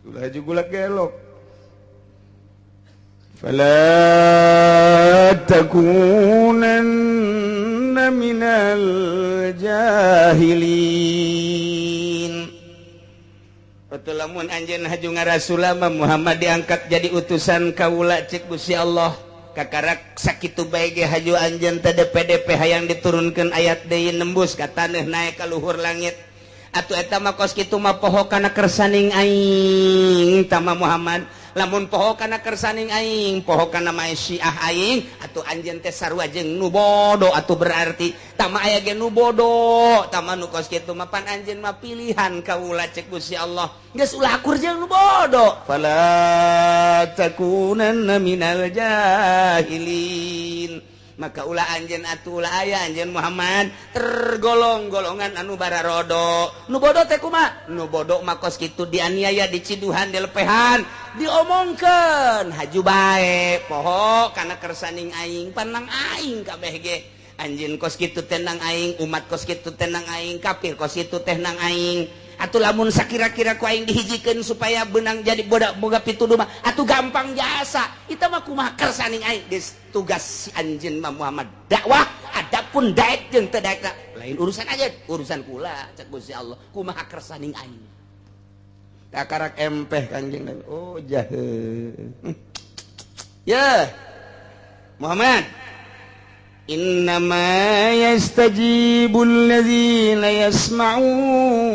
Ulah haju gula gelok. Fala takunanna minal jahilin. Betul lamun anjeun haju ngarasulama Muhammad diangkat jadi utusan kaula cek Gusti Allah. Kakarak sakitu bae ge haju anjeun teh DPDP hayang diturunkeun ayat deui nembus ka taneuh naek ka luhur langit. Atuh eta mah kos kitu mah poho kana kersaning aing tama Muhammad. Lamun poho kana kersaning aing, poho kana maesyiah aing, atuh anjeun teh sarua jeung nu bodoh atuh berarti tama aya ge nu bodoh, tama nu kos kitu mah pan anjeun mah pilihan kaula cek Gusti Allah. Geus ulah akur jeung nu bodoh. Fala takunanna minal jahilin. Maka ulah anjeun atuh ulah aya anjeun Muhammad tergolong golongan anu bararodo. Nu bodoh teh kumaha? Nu bodoh mah kos kitu dianiaya, diciduhan, dilepehan, diomongkeun haju bae poho kana kersaning aing, panang aing kabeh ge. Anjeun kos kitu teh nang aing, umat kos kitu teh nang aing, kafir kos kitu teh nang aing. Atuh lamun sakira-kira ku aing dihijikeun supaya benang jadi bodak boga pituduh mah atuh gampang jasa. Eta mah kumaha kersaning aing geus tugas si anjeun mah Muhammad dakwah, adapun daek jeung teu daek lain urusan aja, urusan kula cek Gusti Allah kumaha kersaning aing. Kakarak empeh Kanjeng Nabi. Oh jahe. Ya Muhammad, innama yastajibul ladzina yasma'un.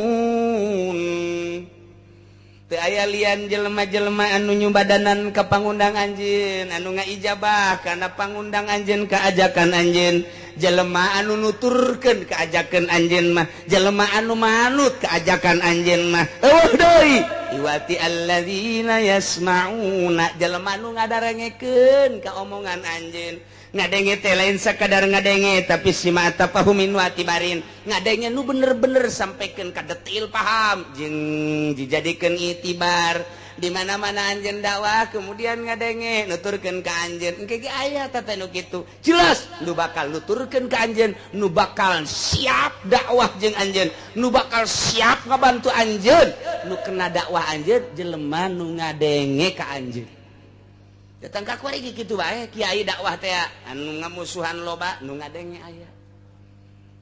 Teu aya lian jelema-jelema anu nyubadanan ka pangundang anjeun, anu ngaijabah kana pangundang anjeun ka ajakan anjeun, jelema anu nuturkeun ka ajakan anjeun mah, jelema anu manut ka ajakan anjeun mah. Eueuh deui iwati alladzina yasma'una, jelema anu ngadarengekeun ka omongan anjeun. Ngadenge teh lain sakadar ngadenge tapi sima tafahumin wa tibarin, ngadenge nu bener-bener sampaikan ka detil paham jeung dijadikeun itibar. Di mana-mana anjeun dakwah kemudian ngadenge nuturkeun ka anjeun, engke ge aya teh nu kitu jelas nu bakal nuturkeun ka anjeun, nu bakal siap dakwah jeung anjeun, nu bakal siap ngabantu anjeun, nu kena dakwah anjeun jelema nu ngadenge ka anjeun. Datang ka kuari kitu bae kiai dakwah teh anu ngamusuhan loba nu ngadenge aya.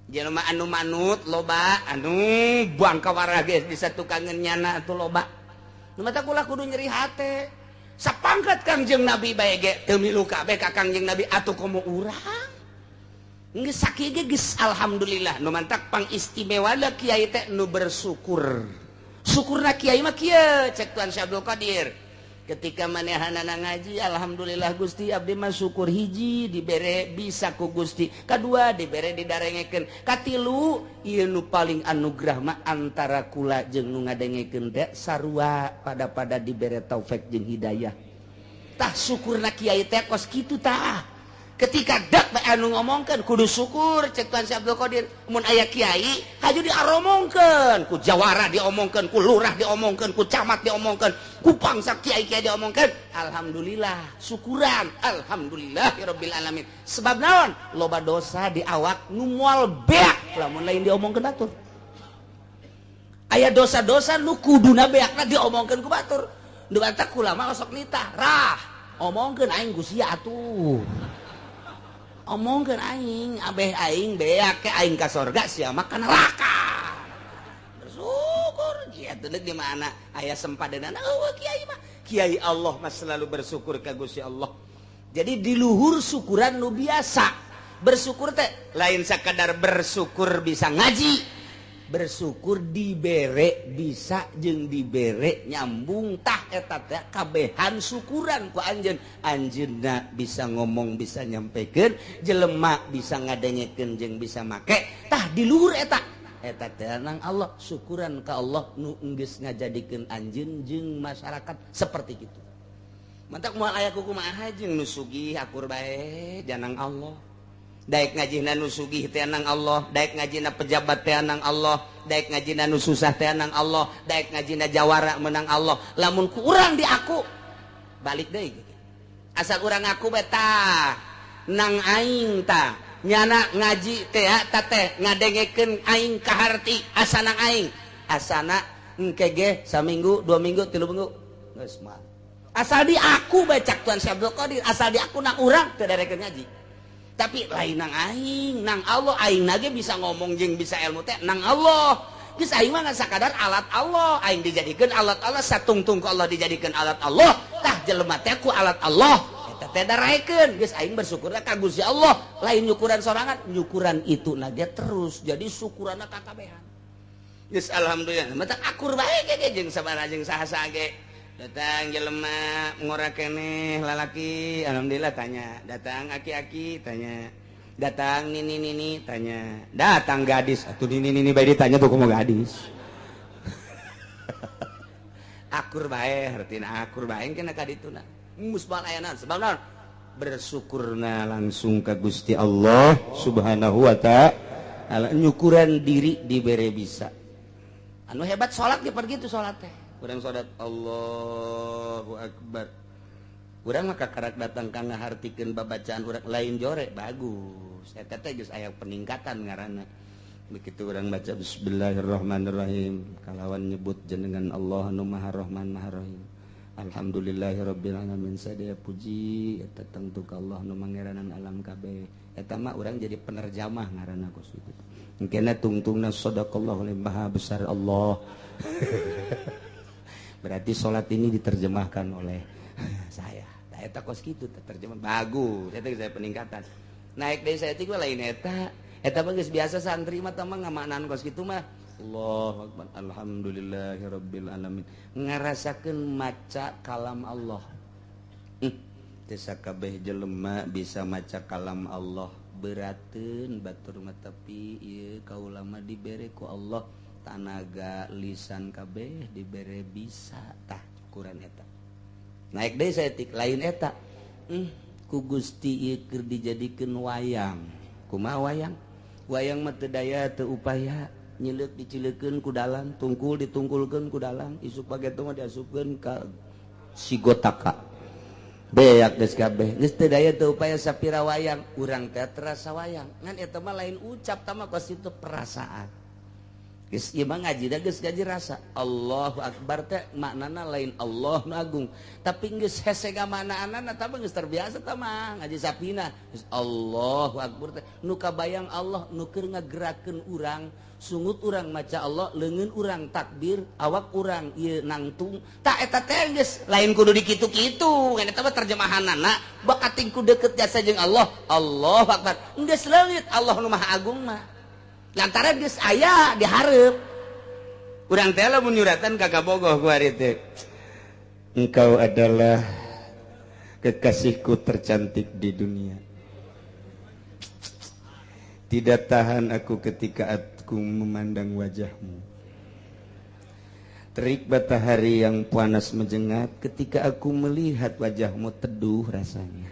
Jelema anu manut loba anu buang kawarah geus bisa tukangeun nyana atuh loba. Nu mata kula kudu nyeri hate. Sapangkat Kangjeng Nabi bae ge teu milu kabeh ka Kangjeng Nabi atuh komo urang. Geus sakieu ge geus alhamdulillah nu mantak pangistimewana kiai teh nu bersyukur. Syukurna kiai mah kieu cek Tuan Syekh Abdul Qadir. Ketika manehanana ngaji, alhamdulillah Gusti abdi mah syukur hiji dibere bisa ku Gusti, kadua dibere didarengekeun, katilu ieu nu paling anugerah mah antara kula jeung nu ngadengekeun teh sarua pada-pada dibere taufik jeung hidayah. Tah syukurna kiai teh kos kitu tah. Ketika dak bae anu ngomongkeun kudu syukur cek Tuan Syekh Abdul Qadir. Mun aya kiai haju diaromongkeun, ku jawara diomongkeun, ku lurah diomongkeun, ku camat diomongkeun, ku bangsa kiai-kiai diomongkeun. Alhamdulillah, syukuran, alhamdulillahirabbil alamin. Sebab naon? Loba dosa di awak nu moal beak lamun lain diomongkeun batur. Aya dosa-dosa nu kuduna beakna diomongkeun ku batur. Nu batak ulama osok nitah, rah, omongkeun aing ku sia atuh. Omongkeun aing, abeh aing beak ke aing ka sorga sia mah ka neraka. Bersyukur kieu teh di mana aya sempadanana eueuh kiai mah. Kiai Allah mah selalu bersyukur ka Gusti Allah. Jadi di luhur syukuran nu biasa. Bersyukur teh lain sakadar bersyukur bisa ngaji. Bersyukur dibere bisa jeung dibere nyambung tah eta teh kabehan syukuran ku anjeun. Anjeunna bisa ngomong bisa nyampekeun, jelema bisa ngadengekeun jeung bisa make tah di luhur eta. Eta teh nang Allah syukuran ka Allah nu geus ngajadikeun anjeun jeung masyarakat seperti kitu. Mantak moal aya kumaha jeung nu sugih akur bae janang Allah. Daek ngajina nu sugih teh nang Allah, daek ngajina pejabat teh nang Allah, daek ngajina nu susah teh nang Allah, daek ngajina jawara menang Allah. Lamun ku urang diaku balik deui. Asal urang ngaku bae tah nang aing tah nyana ngaji teh ta teh ngadengekeun aing kaharti asa nang aing. asana engke ge saminggu, 2 minggu, 3 minggu geus mah. Asal di aku bae cak Tuan Syekh Abdul Qadir, asal di aku nang urang teu darekeun ngaji. Tapi lain nang aing, nang Allah aing nage bisa ngomong jeung bisa ilmu teh nang Allah. Geus aing mah ngan sakadar alat Allah, aing dijadikeun alat Allah, satungtung ku Allah dijadikeun alat Allah, tah jelema teh ku alat Allah. Eta teh daraekeun, geus aing bersyukurna ka Gusti Allah, lain nyukuran sorangan, nyukuran itu nage terus jadi syukuranna kakabehan. Geus alhamdulillah, mata akur bae ge jeung sabaraha jeung saha-saha ge. Datang jelema ngora keneh lalaki, alhamdulillah tanya. Datang aki-aki tanya. Datang nini-nini tanya. Datang gadis, atuh nini-nini bae ditanya tuh kumaha gadis. Akur bae hartina akur bae kena ka dituna. Musbal ayana sebab naon? Bersyukurna langsung ka Gusti Allah Subhanahu wa ta'ala. Nyukuran diri dibere bisa. Anu hebat salat ge pergi tu salat teh. Urang salat Allahu Akbar. Urang mah kakarak datang ka ngahartikeun babacaan urang lain jore bagus. Eta teh geus aya peningkatan ngaranna. Begitu urang baca bismillahirrahmanirrahim kalawan nyebut jenengan Allah nu Maha Rahman Maha Rahim. Alhamdulillahirabbil alamin sadaya puji eta tangtu ka Allah nu mangeranan alam kabeh. Eta mah urang jadi penerjamah ngaranna kos kitu. Engkena tungtungna sadaqallahu maha besar Allah. Berarti sholat ini diterjemahkan oleh saya. Nah, eta kos kitu terjemah bagus. Eta saya peningkatan. Naik deui saya tiga lain eta. Eta mah geus biasa santri mah tah mah ngamaknaan kos kitu mah. Allahu akbar. Alhamdulillahirabbil alamin. Ngarasakeun maca kalam Allah. Teu sakabeh jelema bisa maca kalam Allah. Berateun batur mah tapi ieu kaula mah dibere ku Allah tanaga lisan kabeh dibere bisa tah ukuran eta. Naik deui saeutik lain eta. Ku Gusti ieu keur dijadikeun wayang. Kumaha wayang? Wayang mah teu daya teu upaya, nyileuk dicileukeun ku dalang, tungkul ditungkulkeun ku dalang, isuk pageto mah diasupkeun ka sigotaka. Beak geus kabeh. Geus teu daya teu upaya sapira wayang, urang teh terasa wayang. Ngan eta mah lain ucap tah mah kos itu perasaan. Geus ieu mah ngaji da geus gaji rasa. Allahu akbar teh maknana lain Allah nu agung, tapi geus hese gamanaanana tah geus terbiasa tah mah ngaji sapina. Geus Allahu akbar teh nu kabayang Allah nu keur ngagerakeun urang, sungut urang maca Allah, leungeun urang takbir, awak urang ieu nangtung. Tah eta teh geus lain kudu dikitu-kitu, ngan eta mah terjemahanana bakating ku deukeut jasa jeung Allah. Allahu akbar. Geus leungit Allah nu Maha Agung mah. Lantaran geus aya dihareup. Urang teh lamun nyuratan ka kabogoh ku ari teh. Engkau adalah kekasihku tercantik di dunia. Tidak tahan aku ketika aku memandang wajahmu. Terik matahari yang panas menjengat ketika aku melihat wajahmu teduh rasanya.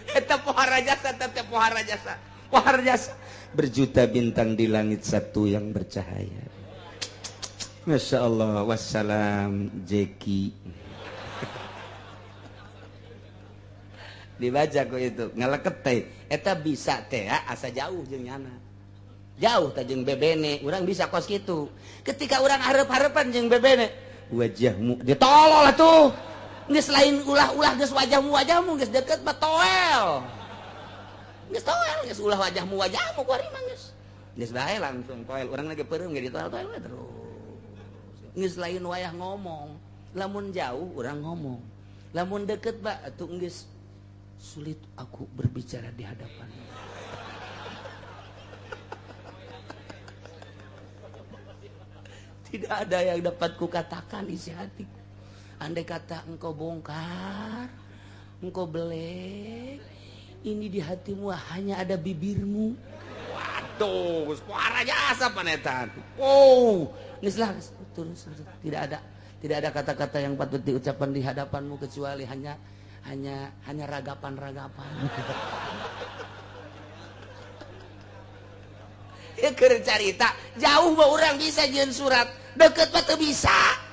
Eta pohara jasa, teh pohara jasa, pohara jasa. Berjuta bintang di langit satu yang bercahaya. Masya Allah, wassalam Jeki. Dibaca kok itu ngaleket teh. Eta bisa teh asa jauh jeung nyana. Jauh teh jeung bebene, urang bisa kos kitu. Ketika urang hareup-hareupan jeung bebene, wajahmu ditolol atuh. Geus lain ulah-ulah geus wajahmu geus deket mah toel. Geus toel geus ulah wajahmu ku ari mah geus. Geus bae langsung toel, urang lagi peureum ge ditoel-toel we terus. Geus lain wayah ngomong, lamun jauh urang ngomong. Lamun deket ba atuh geus sulit aku berbicara di hadapan. Tidak ada yang dapat kukatakan isi hatiku. Andai kata engkau bongkar, engkau belek, ini di hatimu hanya ada bibirmu. Waduh, suara jasa panetan. Wow, geus lah turun, tidak ada kata-kata yang patut diucapkan di hadapanmu kecuali hanya ragapan-ragapan. Ya keur carita, jauh mah urang bisa jeung surat, deket mah teu bisa.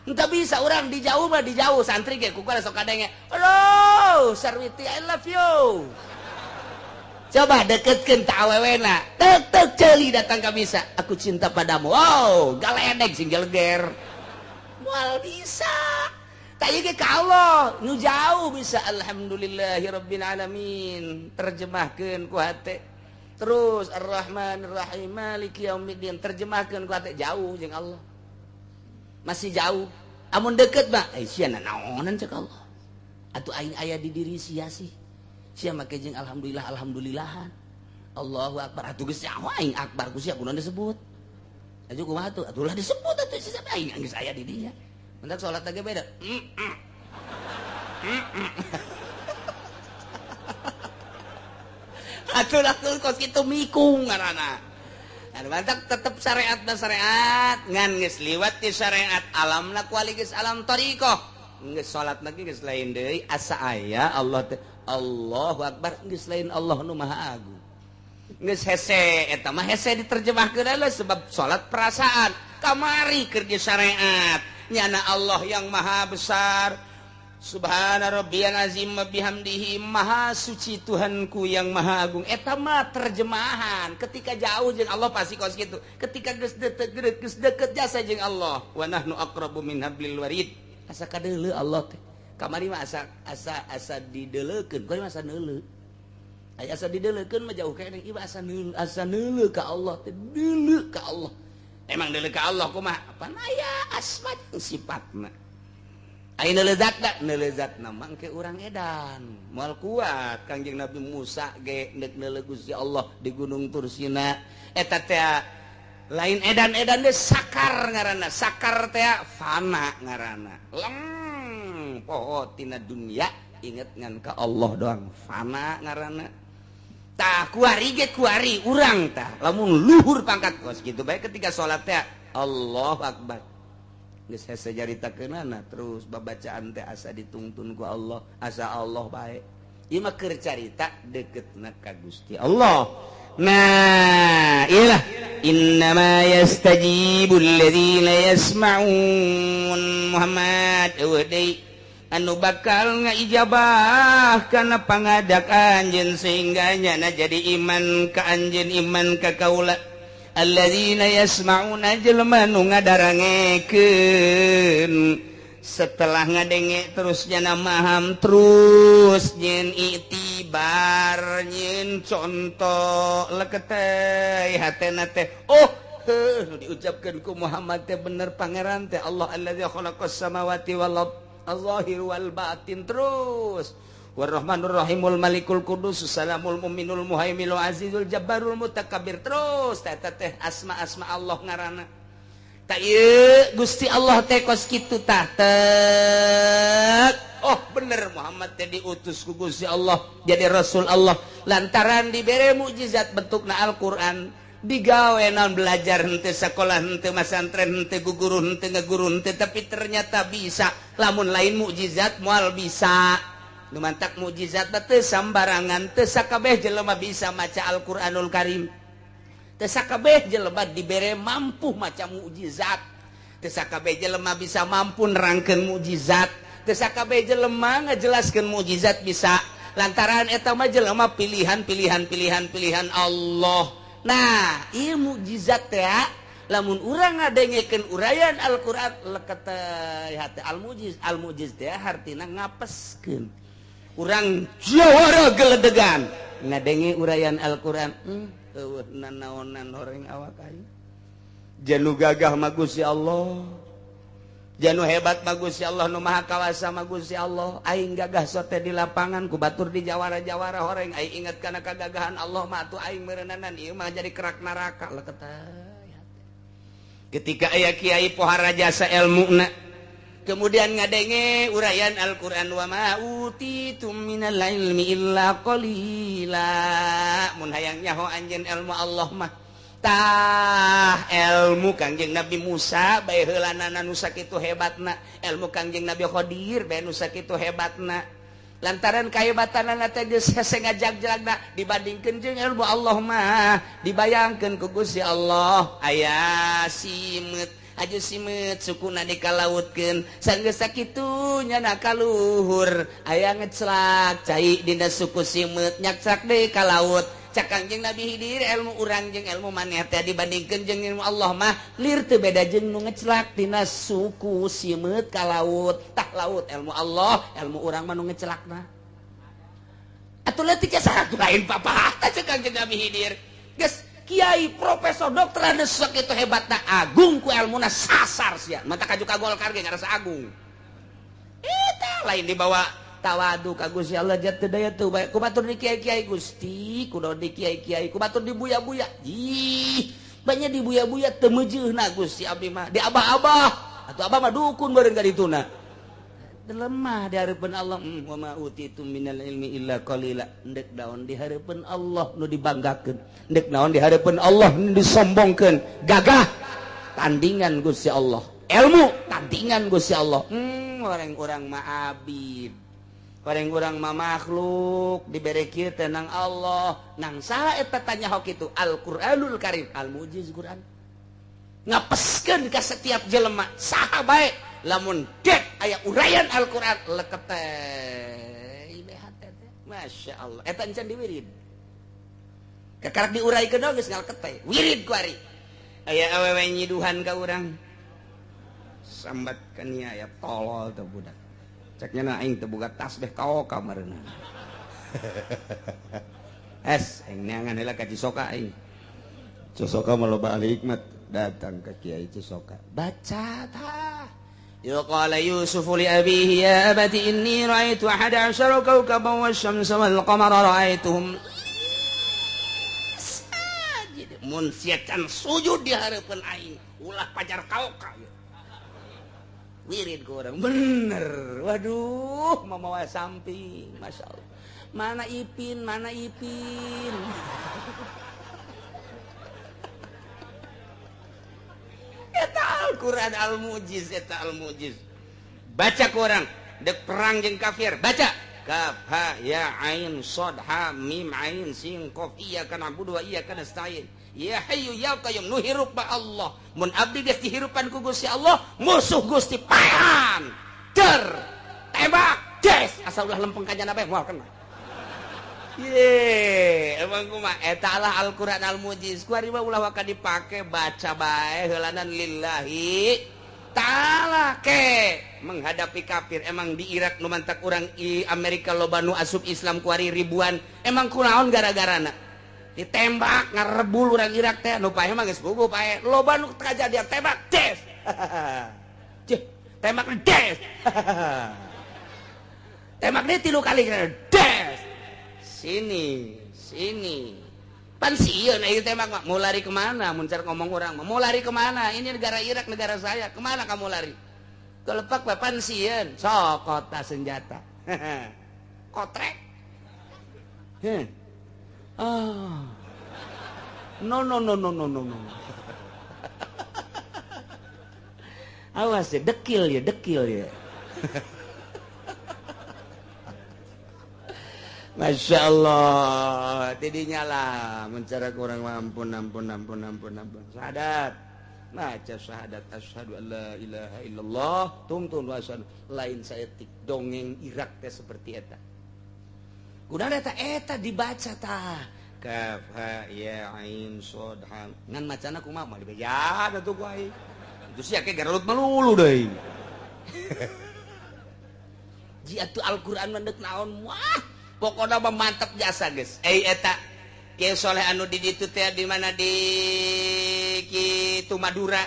Entah bisa orang di jauh mah di jauh santri ge ku sok kadenge. Halo, Sarwiti I love you. Coba deketkeun ta awewena. Tek tek ceuli datang ka bisa. Aku cinta padamu. Wow, galedek sing geleger. Moal bisa. Tak ieu ge ka Allah, nu jauh bisa alhamdulillahirabbil alamin. Terjemahkeun ku hate. Terus Ar-Rahmanir-Rahim Maliki yaumiddin terjemahkeun ku hate jauh jeung Allah. Masih jauh. Amun deket mah sia naonan cek Allah. Atuh aing aya di diri sia sih. Sia make jeung alhamdulillah alhamdulillahan. Allahu akbar atuh geus aing akbar ku sia kunaon disebut. Atuh kumaha atuh? Atuh lah disebut atuh sia aing geus aya di dinya. Mentak salat ge beda. Atuh lah kos kitu mikung ngaranna. Anu mantak tetep syariat na syariat ngan geus liwat ti syariat alamna kuali geus alam thariqah. Geus salat lagi geus lain deui asa aya Allah teh Allahu akbar geus lain Allah nu maha agung. Geus hese eta mah hese diterjemahkeun lah sebab salat perasaan kamari keur syariat. Nyana Allah yang maha besar. Subhana rabbiyal azim bihamdihi, maha suci Tuhanku yang maha agung. Eta mah terjemahan. Ketika jauh jeung Allah pasti kos kitu. Ketika geus deket geus deket jasa jeung Allah. Wa nahnu aqrabu min hablil warid. Asa kadeuleu Allah teh. Kamari mah asa asa asa dideleukeun, kamari mah asa neuleu. Aya asa dideleukeun mah jauh keneh ieu asa neuleu, asa neuleu ka Allah teh, deuleu ka Allah. Emang deuleu ka Allah kumaha? Pan aya asma jeung sifatna. Aya neulezatna, neulezatna mah engke urang edan. Moal kuat Kangjeng Nabi Musa ge neuk neuleu Gusti Allah di Gunung Tursina. Eta teh lain edan-edan deui sakar ngaranna. Sakar teh fana ngaranna. Leng poho tina dunya inget ngan ka Allah doang. Fana ngaranna. Tah kuari ge kuari urang tah lamun luhur pangkat kos kitu bae ketika salat teh Allahu akbar. Geus hese caritakeunana terus babacaan teh asa ditungtun ku Allah, asa Allah bae. Ieu mah keur carita deketna ka Gusti Allah. Nah, iyalah innama yastajibul ladzina yasma'un. Muhammad eueuh deui anu bakal ngaijabah kana pangadak anjeun sehingga nyana jadi iman ka anjeun, iman ka kaula. Alladzina yasma'una jelema nu ngadarangekeun setelah ngadenge terus nyana maham terus nyen itibar nyen contoh leketeh hatena teh oh heuh diucapkeun ku Muhammad teh bener pangeran teh Allah allazi khalaqas samawati wal ard az-zahir wal batin terus warahmanur rahimul malikul kudus salamul mu'minul muhaiminul azizul jabbarul mutakabbir terus teh teh asma-asma Allah ngaranna. Tak ieu Gusti Allah teh kos kitu tah tek. Oh bener Muhammad teh diutus ku Gusti Allah jadi rasul Allah lantaran dibere mukjizat bentukna Al-Qur'an digawe naon belajar henteu sekolah henteu masantren henteu guguru henteu ngeguru henteu tapi ternyata bisa lamun lain mukjizat moal bisa. Nu mantak mukjizat teh sambarangan teu sakabeh jelema bisa maca Al-Qur'anul Karim. Teu sakabeh jelema dibere mampu maca mukjizat. Teu sakabeh jelema bisa mampu nerangkeun mukjizat. Teu sakabeh jelema ngajelaskeun mukjizat bisa. Lantaran eta mah jelema pilihan-pilihan pilihan-pilihan Allah. Nah, ieu mukjizat teh lamun urang ngadengekeun uraian Al-Qur'an leket hate al-mujiz. Al-mujiz teh hartina ngapeskeun. Urang jawara geledegan ngadenge uraian Al-Qur'an. Eueuh nanaonan horeng awak aing. Janu gagah mah Gusti Allah. Janu hebat mah Gusti Allah, nu maha kawasa mah Gusti Allah. Aing gagah sote di lapangan ku batur di jawara-jawara horeng. Aing inget kana kagagahan Allah mah atuh aing meureunana ieu mah jadi kerak neraka leket. Ketika aya kiai pohara jasa elmuna kemudian ngadenge uraian Al-Qur'an wa ma utitum minal ilmi illa qalila. Mun hayang nyaho anjeun ilmu Allah mah tah ilmu Kangjeng Nabi Musa bae heulanana nu sakitu hebatna, ilmu Kangjeng Nabi Khadir bae nu sakitu hebatna. Lantaran kahebatanana teh geus hese ngajag-jagna dibandingkeun jeung ilmu Allah mah dibayangkeun ku Gusti Allah aya simeut aju simeut sukuna dikalautkeun sanggeus sakitu nyana kaluhur aya ngeclak cai dina suku simeut nyakclak deui ka laut Cak Kangjeng Nabi Hidir ilmu urang jeung ilmu maneh teh dibandingkeun jeung ilmu Allah mah lir teu beda jeung nu ngecelak tina suku simeut ka laut. Tah laut ilmu Allah, ilmu urang mah nu ngecelakna. Atuh leutik ya saha lain papah tah cek Kangjeng Nabi Hidir. Geus kiai profesor dokter anu sok itu hebatna agung ku ilmuna sasar sia. Mata kaju ka Golkar ge ngarasa agung. Eta lain dibawa tawadu ka Gusti Allah jatuh daya tuh bae ku batur di kiai-kiai Gusti kudu di kiai-kiai ku batur di buya-buya ih banyak di buya-buya teu meujeuhna Gusti abdi mah di abah-abah atuh abah mah dukun bareng ka dituna lemah di hareupeun Allah wa ma utitu minal ilmi illa qalila ndek naon di hareupeun Allah nu dibanggakeun ndek naon di hareupeun Allah nu disombongkeun gagah tandingan Gusti Allah ilmu tandingan Gusti Allah orang-orang mah abid orang-orang mah makhluk dibere kieu teh nang Allah nang saha eta tanya hok itu Al-Qur'anul Karim al-mujiz Qur'an ngapeskeun ka setiap jelema saha bae lamun dek aya uraian Al-Qur'an leket teh teh Masya Allah eta encan diwirid kakarak diuraikeun geus ngaleket teh wirid ku ari aya awewe nyiduhan ka urang sambat ka nia aya tolol teh budak ceknya na aing teu boga tasbih kaoka mareuna. Es aing neangan heula ka Cisoka aing. Cisoka mah loba ahli hikmat datang ka Kiai Cisoka. Baca tah. Ya qala Yusuf li abihi ya abati inni ra'aitu ahada asyara kawkaban wasyamsa wal qamara ra'aituhum sajid. Mun sia can sujud di hareupeun aing ulah pajar kaoka. Wirid ke orang bener waduh mamawa samping Masya Allah mana Ipin eta Al-Quran Al-Mujiz eta Al-Mujiz baca ke orang dek perang jeung kafir baca kaf ha ya ain shad ha mim ain sin qaf iyyaka na'budu wa iyyaka nasta'in ya hayyu ya qayyum nu hirup ba Allah mun abdi geus dihirupan ku Gusti Allah musuh Gusti paehan der tembak des asa ulah lempeng ka jana bae moal kena ye emang kumaha eta lah Al-Qur'an Al-Mujiz ku ari mah ulah waka dipake baca bae heulanan lillahi ta'ala ke menghadapi kafir emang di Irak nu mantak urang i Amerika loba nu asup Islam ku ari ribuan emang kunaon gara-garana ditembak ngarebul urang Irak teh nu paeh mah geus puguh paeh loba nu kajadian tembak des cih tembak des tembak deui 3 kali des sini sini pan sieun ieu tembak mah mau lari kemana mun car ngomong urang mah mau lari kemana ini negara Irak negara saya kemana kamu lari kelepak bae pan sieun sok kota senjata kotrek heh. Ah. No no no no no no no. Awas ya, dekil ya, dekil ya. Masya Allah, tidinya lah mencara kurang ampun ampun ampun ampun ampun. Syahadat. Baca syahadat asyhadu an la ilaha illallah, tungtun wa asyhadu lain saeutik dongeng Irak teh seperti eta. Kunaon eta eta dibaca tah. Kaf ha ya ain shad ha. Ngan macana kumaha mah dibeja atuh ku aing. Itu sia ke garelut melulu deui. Ji atuh Al-Qur'an mah deuk naon wah pokona mah mantep jasa geus. Eta Kiai Soleh anu di ditu teh di mana di kitu Madura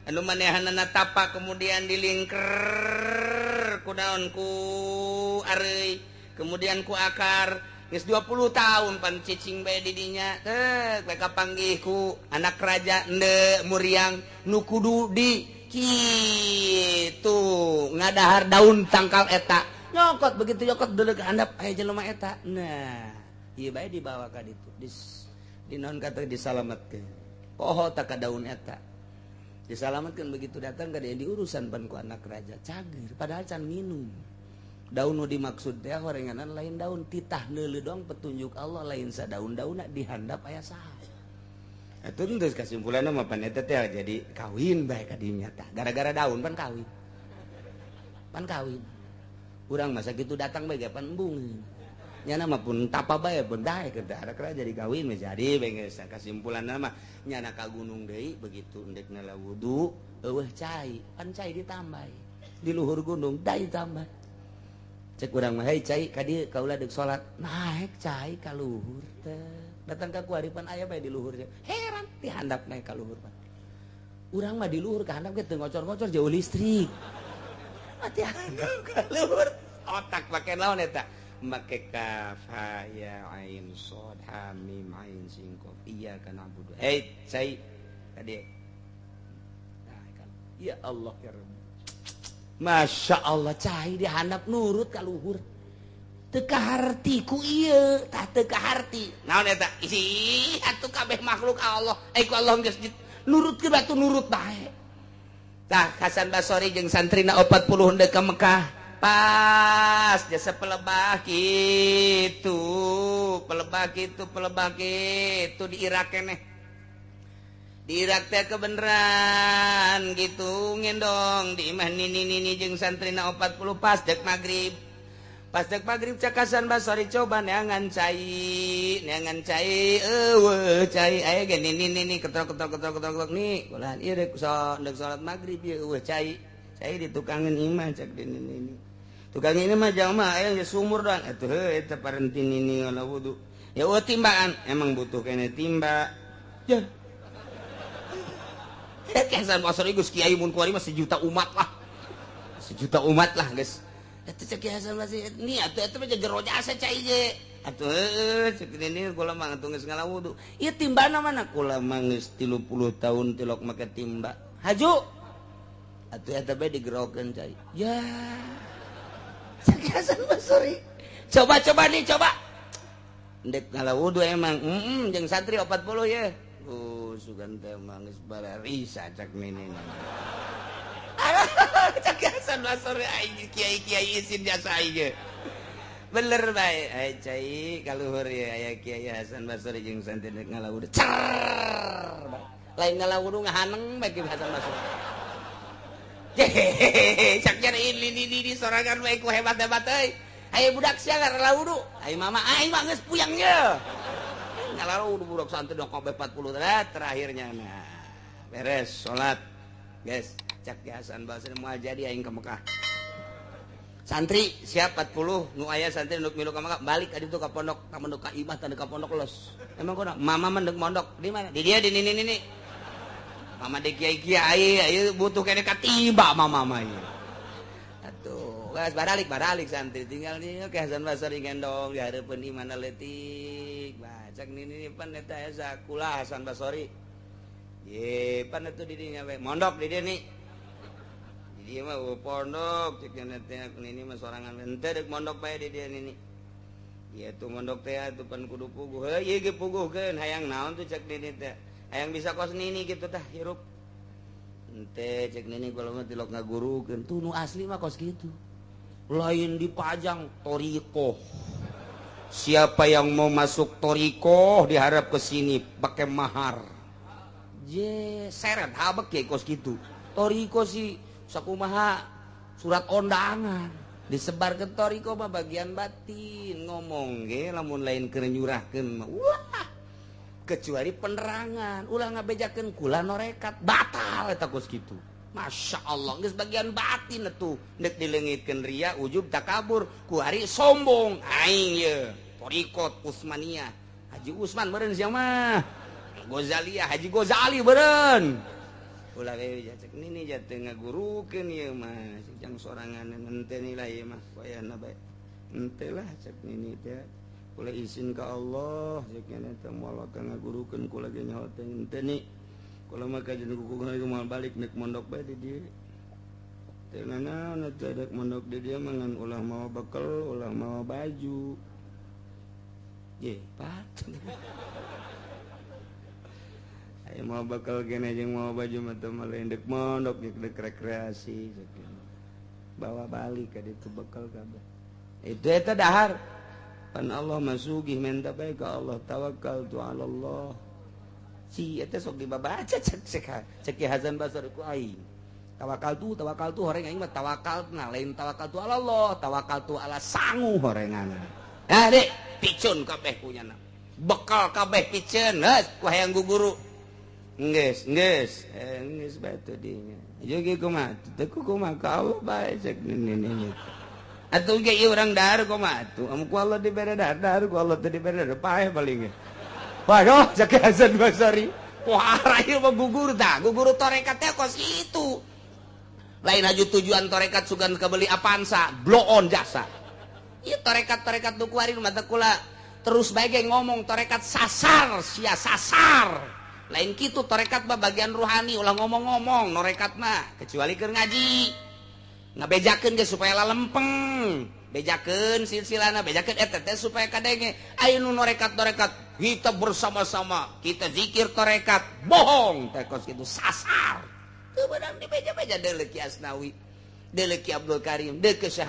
anu manehanana tapa kemudian dilingker ku naon ku areuy kemudian ku akar geus 20 tahun pan cicing bae di dinya teh bae kapanggih ku anak raja ende muriang nu kudu di kitu ngadahar daun tangkal eta nyokot begitu nyokot deuleu ka handap aya jelema eta nah ieu bae dibawa ka ditu di naon kata disalametkeun poho tak ka daun eta disalametkeun begitu datang ka dia diurusan pan ku anak raja cager padahal can minum daun nu dimaksud teh horenganan lain daun titah neuleuh doang petunjuk Allah lain sadaun-daunna dihandap aya saha atuh geus kasimpulanna mah pan eta teh jadi kawin bae ka dinya tah gara-gara daun pan kawin urang masa kitu datang bae ge pan embung. Nyana mah pun tapa bae pun daek keur jadi kawin mah jadi geus. Kasimpulan mah nyana ka gunung deui, begitu endek nala wudu eueuh cai, pan cai ditambah di luhur gunung dai tambah. Cek urang mah, "Hei cai, ka dieu kaula deuk salat." Naek cai ka luhur teh. Datang ka kuari pan aya bae di luhur. Heran di handap naek ka luhur pan. Urang mah di luhur ka handap ge teu ngocor-ngocor jauh listrik. Mati handap ka luhur. Otak pake naon eta? Make kaf ha ya ain shad ha mim ain sin qaf iyyaka na'budu. Hei cai ka dieu. Nah, kan. Ya Allah ya Rabb. Masya Allah cai di handap nurut ka luhur. Teu kaharti ku ieu, tah teu kaharti. Naon eta? Ih, atuh kabeh makhluk Allah. Eh ku Allah geus nurutkeun batu nurut bae. Tah Hasan Basori jeung santrina 40 henteu ka Mekah. Pas jasa pelebah kitu, pelebah kitu, pelebah kitu di Irak keneh. Di Irak teh kebeneran gitu ngendong di imah nini-nini jeung santrina 40 pas dek magrib. Pas dek magrib cak Hasan Basori coba neangan cai, neangan cai, eueuh cai aya ge nini-nini ketrok ketrok ketrok ketrok ketrok nih. Ulah ieu dek salat magrib ieu eueuh cai. Cai di tukangan imah cak nini-nini. Tukang ini mah jamaah aya geus sumur doang atuh heuh eta parenti nini ngala wudu. Ya eueuh timbaan, emang butuh kene timba. Ya. Hasan Basri geus kiai mun kuari mah sejuta umat lah. Sejuta umat lah geus. Eta cek Hasan Basri ni atuh eta mah jero jasa cai ge. Atuh heuh cek nini kula mah atuh geus ngala wudu. Ieu timbana mana kula mah geus 30 tahun tilok make timba. Haju. Atuh eta bae digerokeun cai. Ya. Cek Hasan Basri. Coba-coba nih coba. Ndek ngala wudu emang jeung santri 40 ye. Sugan teh mah geus bararisa cak nini. Cak Hasan Basri aing kiai-kiai isin jasa aing. Bener bae. Ai cai kaluhur ye aya Kiai Hasan Basri jeung santri ndek ngala wudu. Cer. Lain ngala wudu ngahaneng bae Ki Hasan Basri. Hehehe, cak jari ini di sorangan bae ku hebat-hebat euy. Ayo budak sia ngala wudu. Ayo mama aing mah geus puyang ye. Ngala wudu budak santri dong kabeh 40 terakhirnya nah. Beres salat. Guys, cak Hasan Basri moal jadi aing ke Mekah. Santri siap 40 nu aya santri nu milu ka Mekah balik ka ditu ka pondok, ka mondok ka imah tanda ka pondok los. Emang kono mama mah ndek mondok di mana? Di dia di nini nini. Mama de kiai-kiai ayo butuh kene katiba mama mah ieu. Atuh, geus baralik santri tinggal di ke Hasan Basri gendong di hareupeun imahna leutik. Bacak nini pan eta aya kula Hasan Basri. Ye, pan atuh di dinya we mondok di dieu nih. Di dieu mah pondok cek nya teh nini mah sorangan henteu deuk mondok bae di dieu nini. Ieu tuh mondok teh atuh pan kudu puguh. Heuh ieu ge puguhkeun hayang naon tuh cek nini teh. Hayang bisa kos nini gitu tah hirup. Ente cek nini kalau mah tilok ngagurukeun tuh nu asli mah kos gitu. Lain dipajang torikoh. Siapa yang mau masuk torikoh diharap ke sini pakai mahar. Je seret habek ya kos gitu. Toriko sih sakumaha surat undangan disebar ke toriko mah bagian batin ngomong ge lamun lain keur nyurahkeun mah wah. Kecuali penerangan ulah ngabejakeun kula norekat batal eta kos kitu. Masya Allah geus bagian batin atuh nek dileungitkeun ria ujub takabur ku ari sombong aing ye torikot Utsmaniyah Haji Usman meureun sia mah Gozaliyah Haji Gozali meureun ulah we cek nini jatuh ngagurukeun ieu mah jang sorangan henteu nilai ieu mah wayahna bae henteu lah cek nini teh kula izin ka Allah cek nini teh moal ka ngagurukeun kula ge nyaho teh henteu ni kula mah kajen kuku moal balik nek mondok bae di dieu teh nanaon teh dek mondok di dieu mah ngan ulah mawa bekel ulah mawa baju ye pat ayo mau bekal gene jeung mau baju mah teh mah lain dek mondok dek rekreasi bawa balik ka ditu bekal kabeh itu eta dahar pan Allah masugih menta bae ka Allah tawakal tu ala Allah si eta sok dibabaca cek cek Hasan Basri ku aing tawakal tu horeng aing mah tawakal nah lain tawakal tu ala Allah tawakal tu ala sangu horengan Ah dek, picun kabeh punya na. Bekal kabeh piceun, geus ku hayang guguru. Geus, geus, geus batu dinya. Ieu ge kumaha? Teu kumaha ka Allah bae cek nini. Atuh ge ieu urang dahar kumaha atuh? Amun ku Allah dibere dahar, dahar ku Allah teu dibere dahar, paeh paling ge. Waduh, cek Hasan Basri. Wah, ieu mah gugur tah, gugur tarekat teh kos kitu. Lain aju tujuan tarekat sugan kabeli Avanza, blow on jasa. Ieu tarekat-tarekat nu kuari mah teh kula terus bae ge ngomong tarekat sasar, sia sasar. Lain kitu tarekat mah bagian ruhani ulah ngomong-ngomong norekat mah kecuali keur ngaji. Ngabejakeun ge supaya lalempeng. Bejakeun silsilana, bejakeun eta teh supaya kadenge. Aya nu norekat-norekat kita bersama-sama, kita zikir tarekat, bohong teh kos kitu sasar. Teu beunang dibeja-beja deuleu Ki Asnawi, deuleu Ki Abdul Karim, deuleu Syekh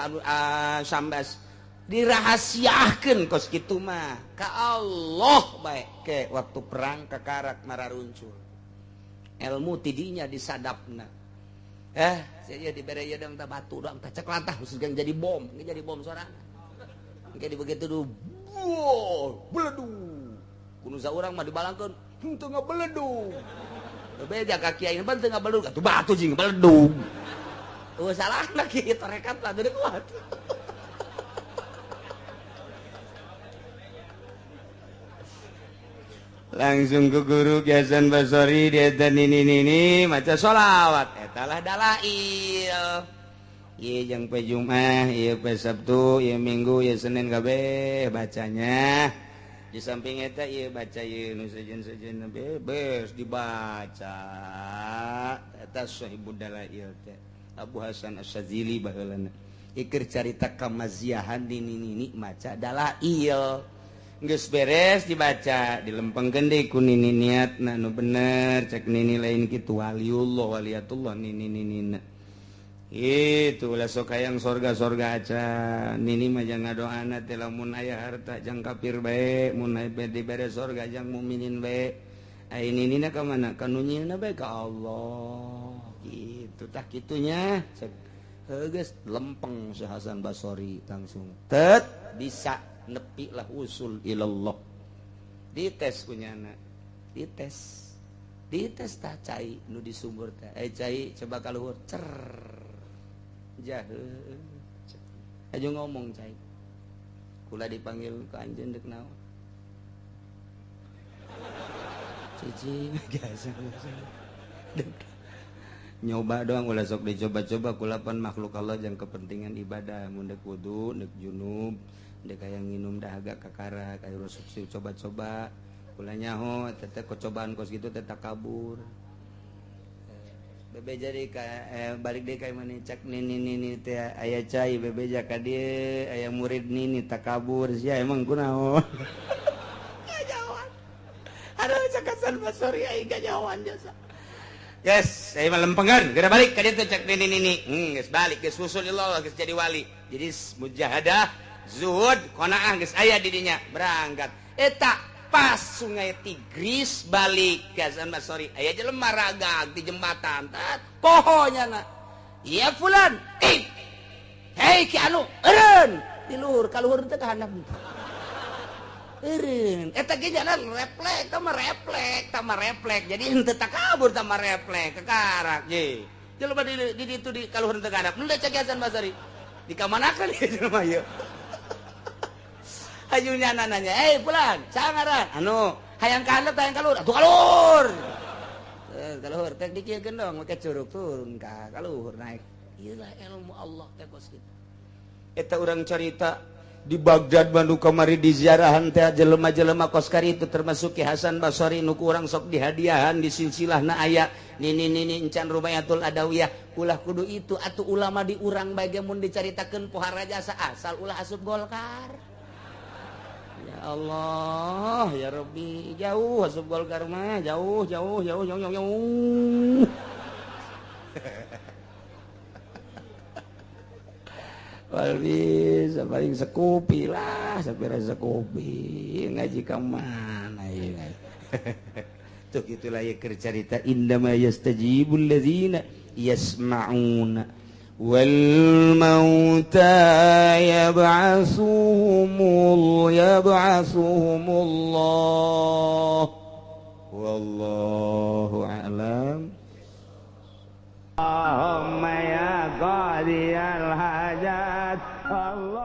Sambas. Dirahasiakeun kos kitu mah ka Allah bae ke waktu perang kakarak mararuncul. Ilmu tidinya disadapna. Saya dibere ieu dang tah batu dang tah cek lantah khusus gang jadi bom, ge jadi bom sorangan. Engke di begitu du beledug. Kudu saurang mah dibalangkeun, henteu ngabeledug. Bebeja ka kiai ban teu ngabeledug, atuh batu jeung beledug. Eueuh salahna kieu tarekat lah teu kuat. Langsung ke guru Ki Hasan Basri dia nini-nini maca sholawat eta lah dalail. Ieu jeung pe Jumat, ieu pe Sabtu, ieu Minggu, ieu Senin kabeh bacanya. Di samping eta ieu baca ieu nu sejen-sejen bebas dibaca. Eta sahibud dalail teh Abu Hasan Asy-Syadzili baheulana. Iker carita kamaziahan nini-nini maca dalail. Geus beres dibaca dilempengkeun deui ku nini niatna nu bener cek nini lain kitu waliullah waliyatullah nini ninina. Itu ulah sok hayang sorga-sorga acan nini mah jang ngadoana teh lamun aya harta jang kafir bae mun aya dibere sorga jang mukminin bae. Ai ninina ka mana? Ka nu nyieunna bae ka Allah. Kitu tah kitunya cek heuh geus lempeng si Hasan Basri langsung tet bisa nepi lah usul ilallah. Dites kunyana, dites, dites tah cai nu di sumur teh. Cai coba kaluhur cer jahe. Aja ngomong cai. Kula dipanggil ke anjeun deuk naon? Cici biasa. Nyoba doang ulah sok dicoba-coba kulapan makhluk Allah jang kepentingan ibadah mun deuk wudu, deuk junub. Dek hayang nginum dahaga kakara kayak rusuk coba-coba kula nyaho teteh kecobaan kos gitu teteh kabur bebe jadi ka, balik deh kayak mana cak nini nini teh aya cai bebe jaka dia aya murid nini takabur sia emang kunaon kajauhan aduh cak Hasan Basri aing kajauhan jasa guys saya mah lempengan geura balik ka dieu teh cak nini nini geus balik geus usul Allah geus jadi wali jadi mujahadah zuhud qanaah geus aya di dinya berangkat eta pas sungai Tigris balik ke Hasan Basri aya jelema ragag di jembatan tat poho nya ya fulan hei ki anu eureun di luhur ka luhur teh ka handap eureun eta ge jalan reflek tah mah reflek tah mah reflek jadi henteu takabur tah mah reflek kakarak ye jelema di ditu di ka luhur teh ka handap nu cek Hasan Basri dikamanakeun ieu jelema ieu ajunya nanya, pulang, sangaran, anu, hayang ka handap, hayang ka luhur, atuh ka luhur, ka luhur, teh dikieukeun dong, make curug turun ka luhur naik, ieu lah ilmu Allah teh kos kitu. Eta urang carita di Baghdad Bandung kamari di ziarahan teh jelema-jelema kos kari itu termasuk Ki Hasan Basri nu ku urang sok dihadiahan di silsilahna aya nini nini encan Rubayatul Adawiyah ulah kudu itu atuh ulama di urang bae ge mun dicaritakeun pohara jasa asal ulah asup Golkar. Ya Allah, ya Rabbi, jauh asup Golkar mah, jauh, jauh, jauh, jauh, jauh, jauh. Wal bisa paling sekupi lah, sapira sekupi ngaji ka mana ieu. Tuh gitulah ya keur carita indama yastajibul ladzina yasma'una. Wal mauta yab'asuhumullah. Wallahu a'lam. Allahumma ya qadiyal hajat. Allah.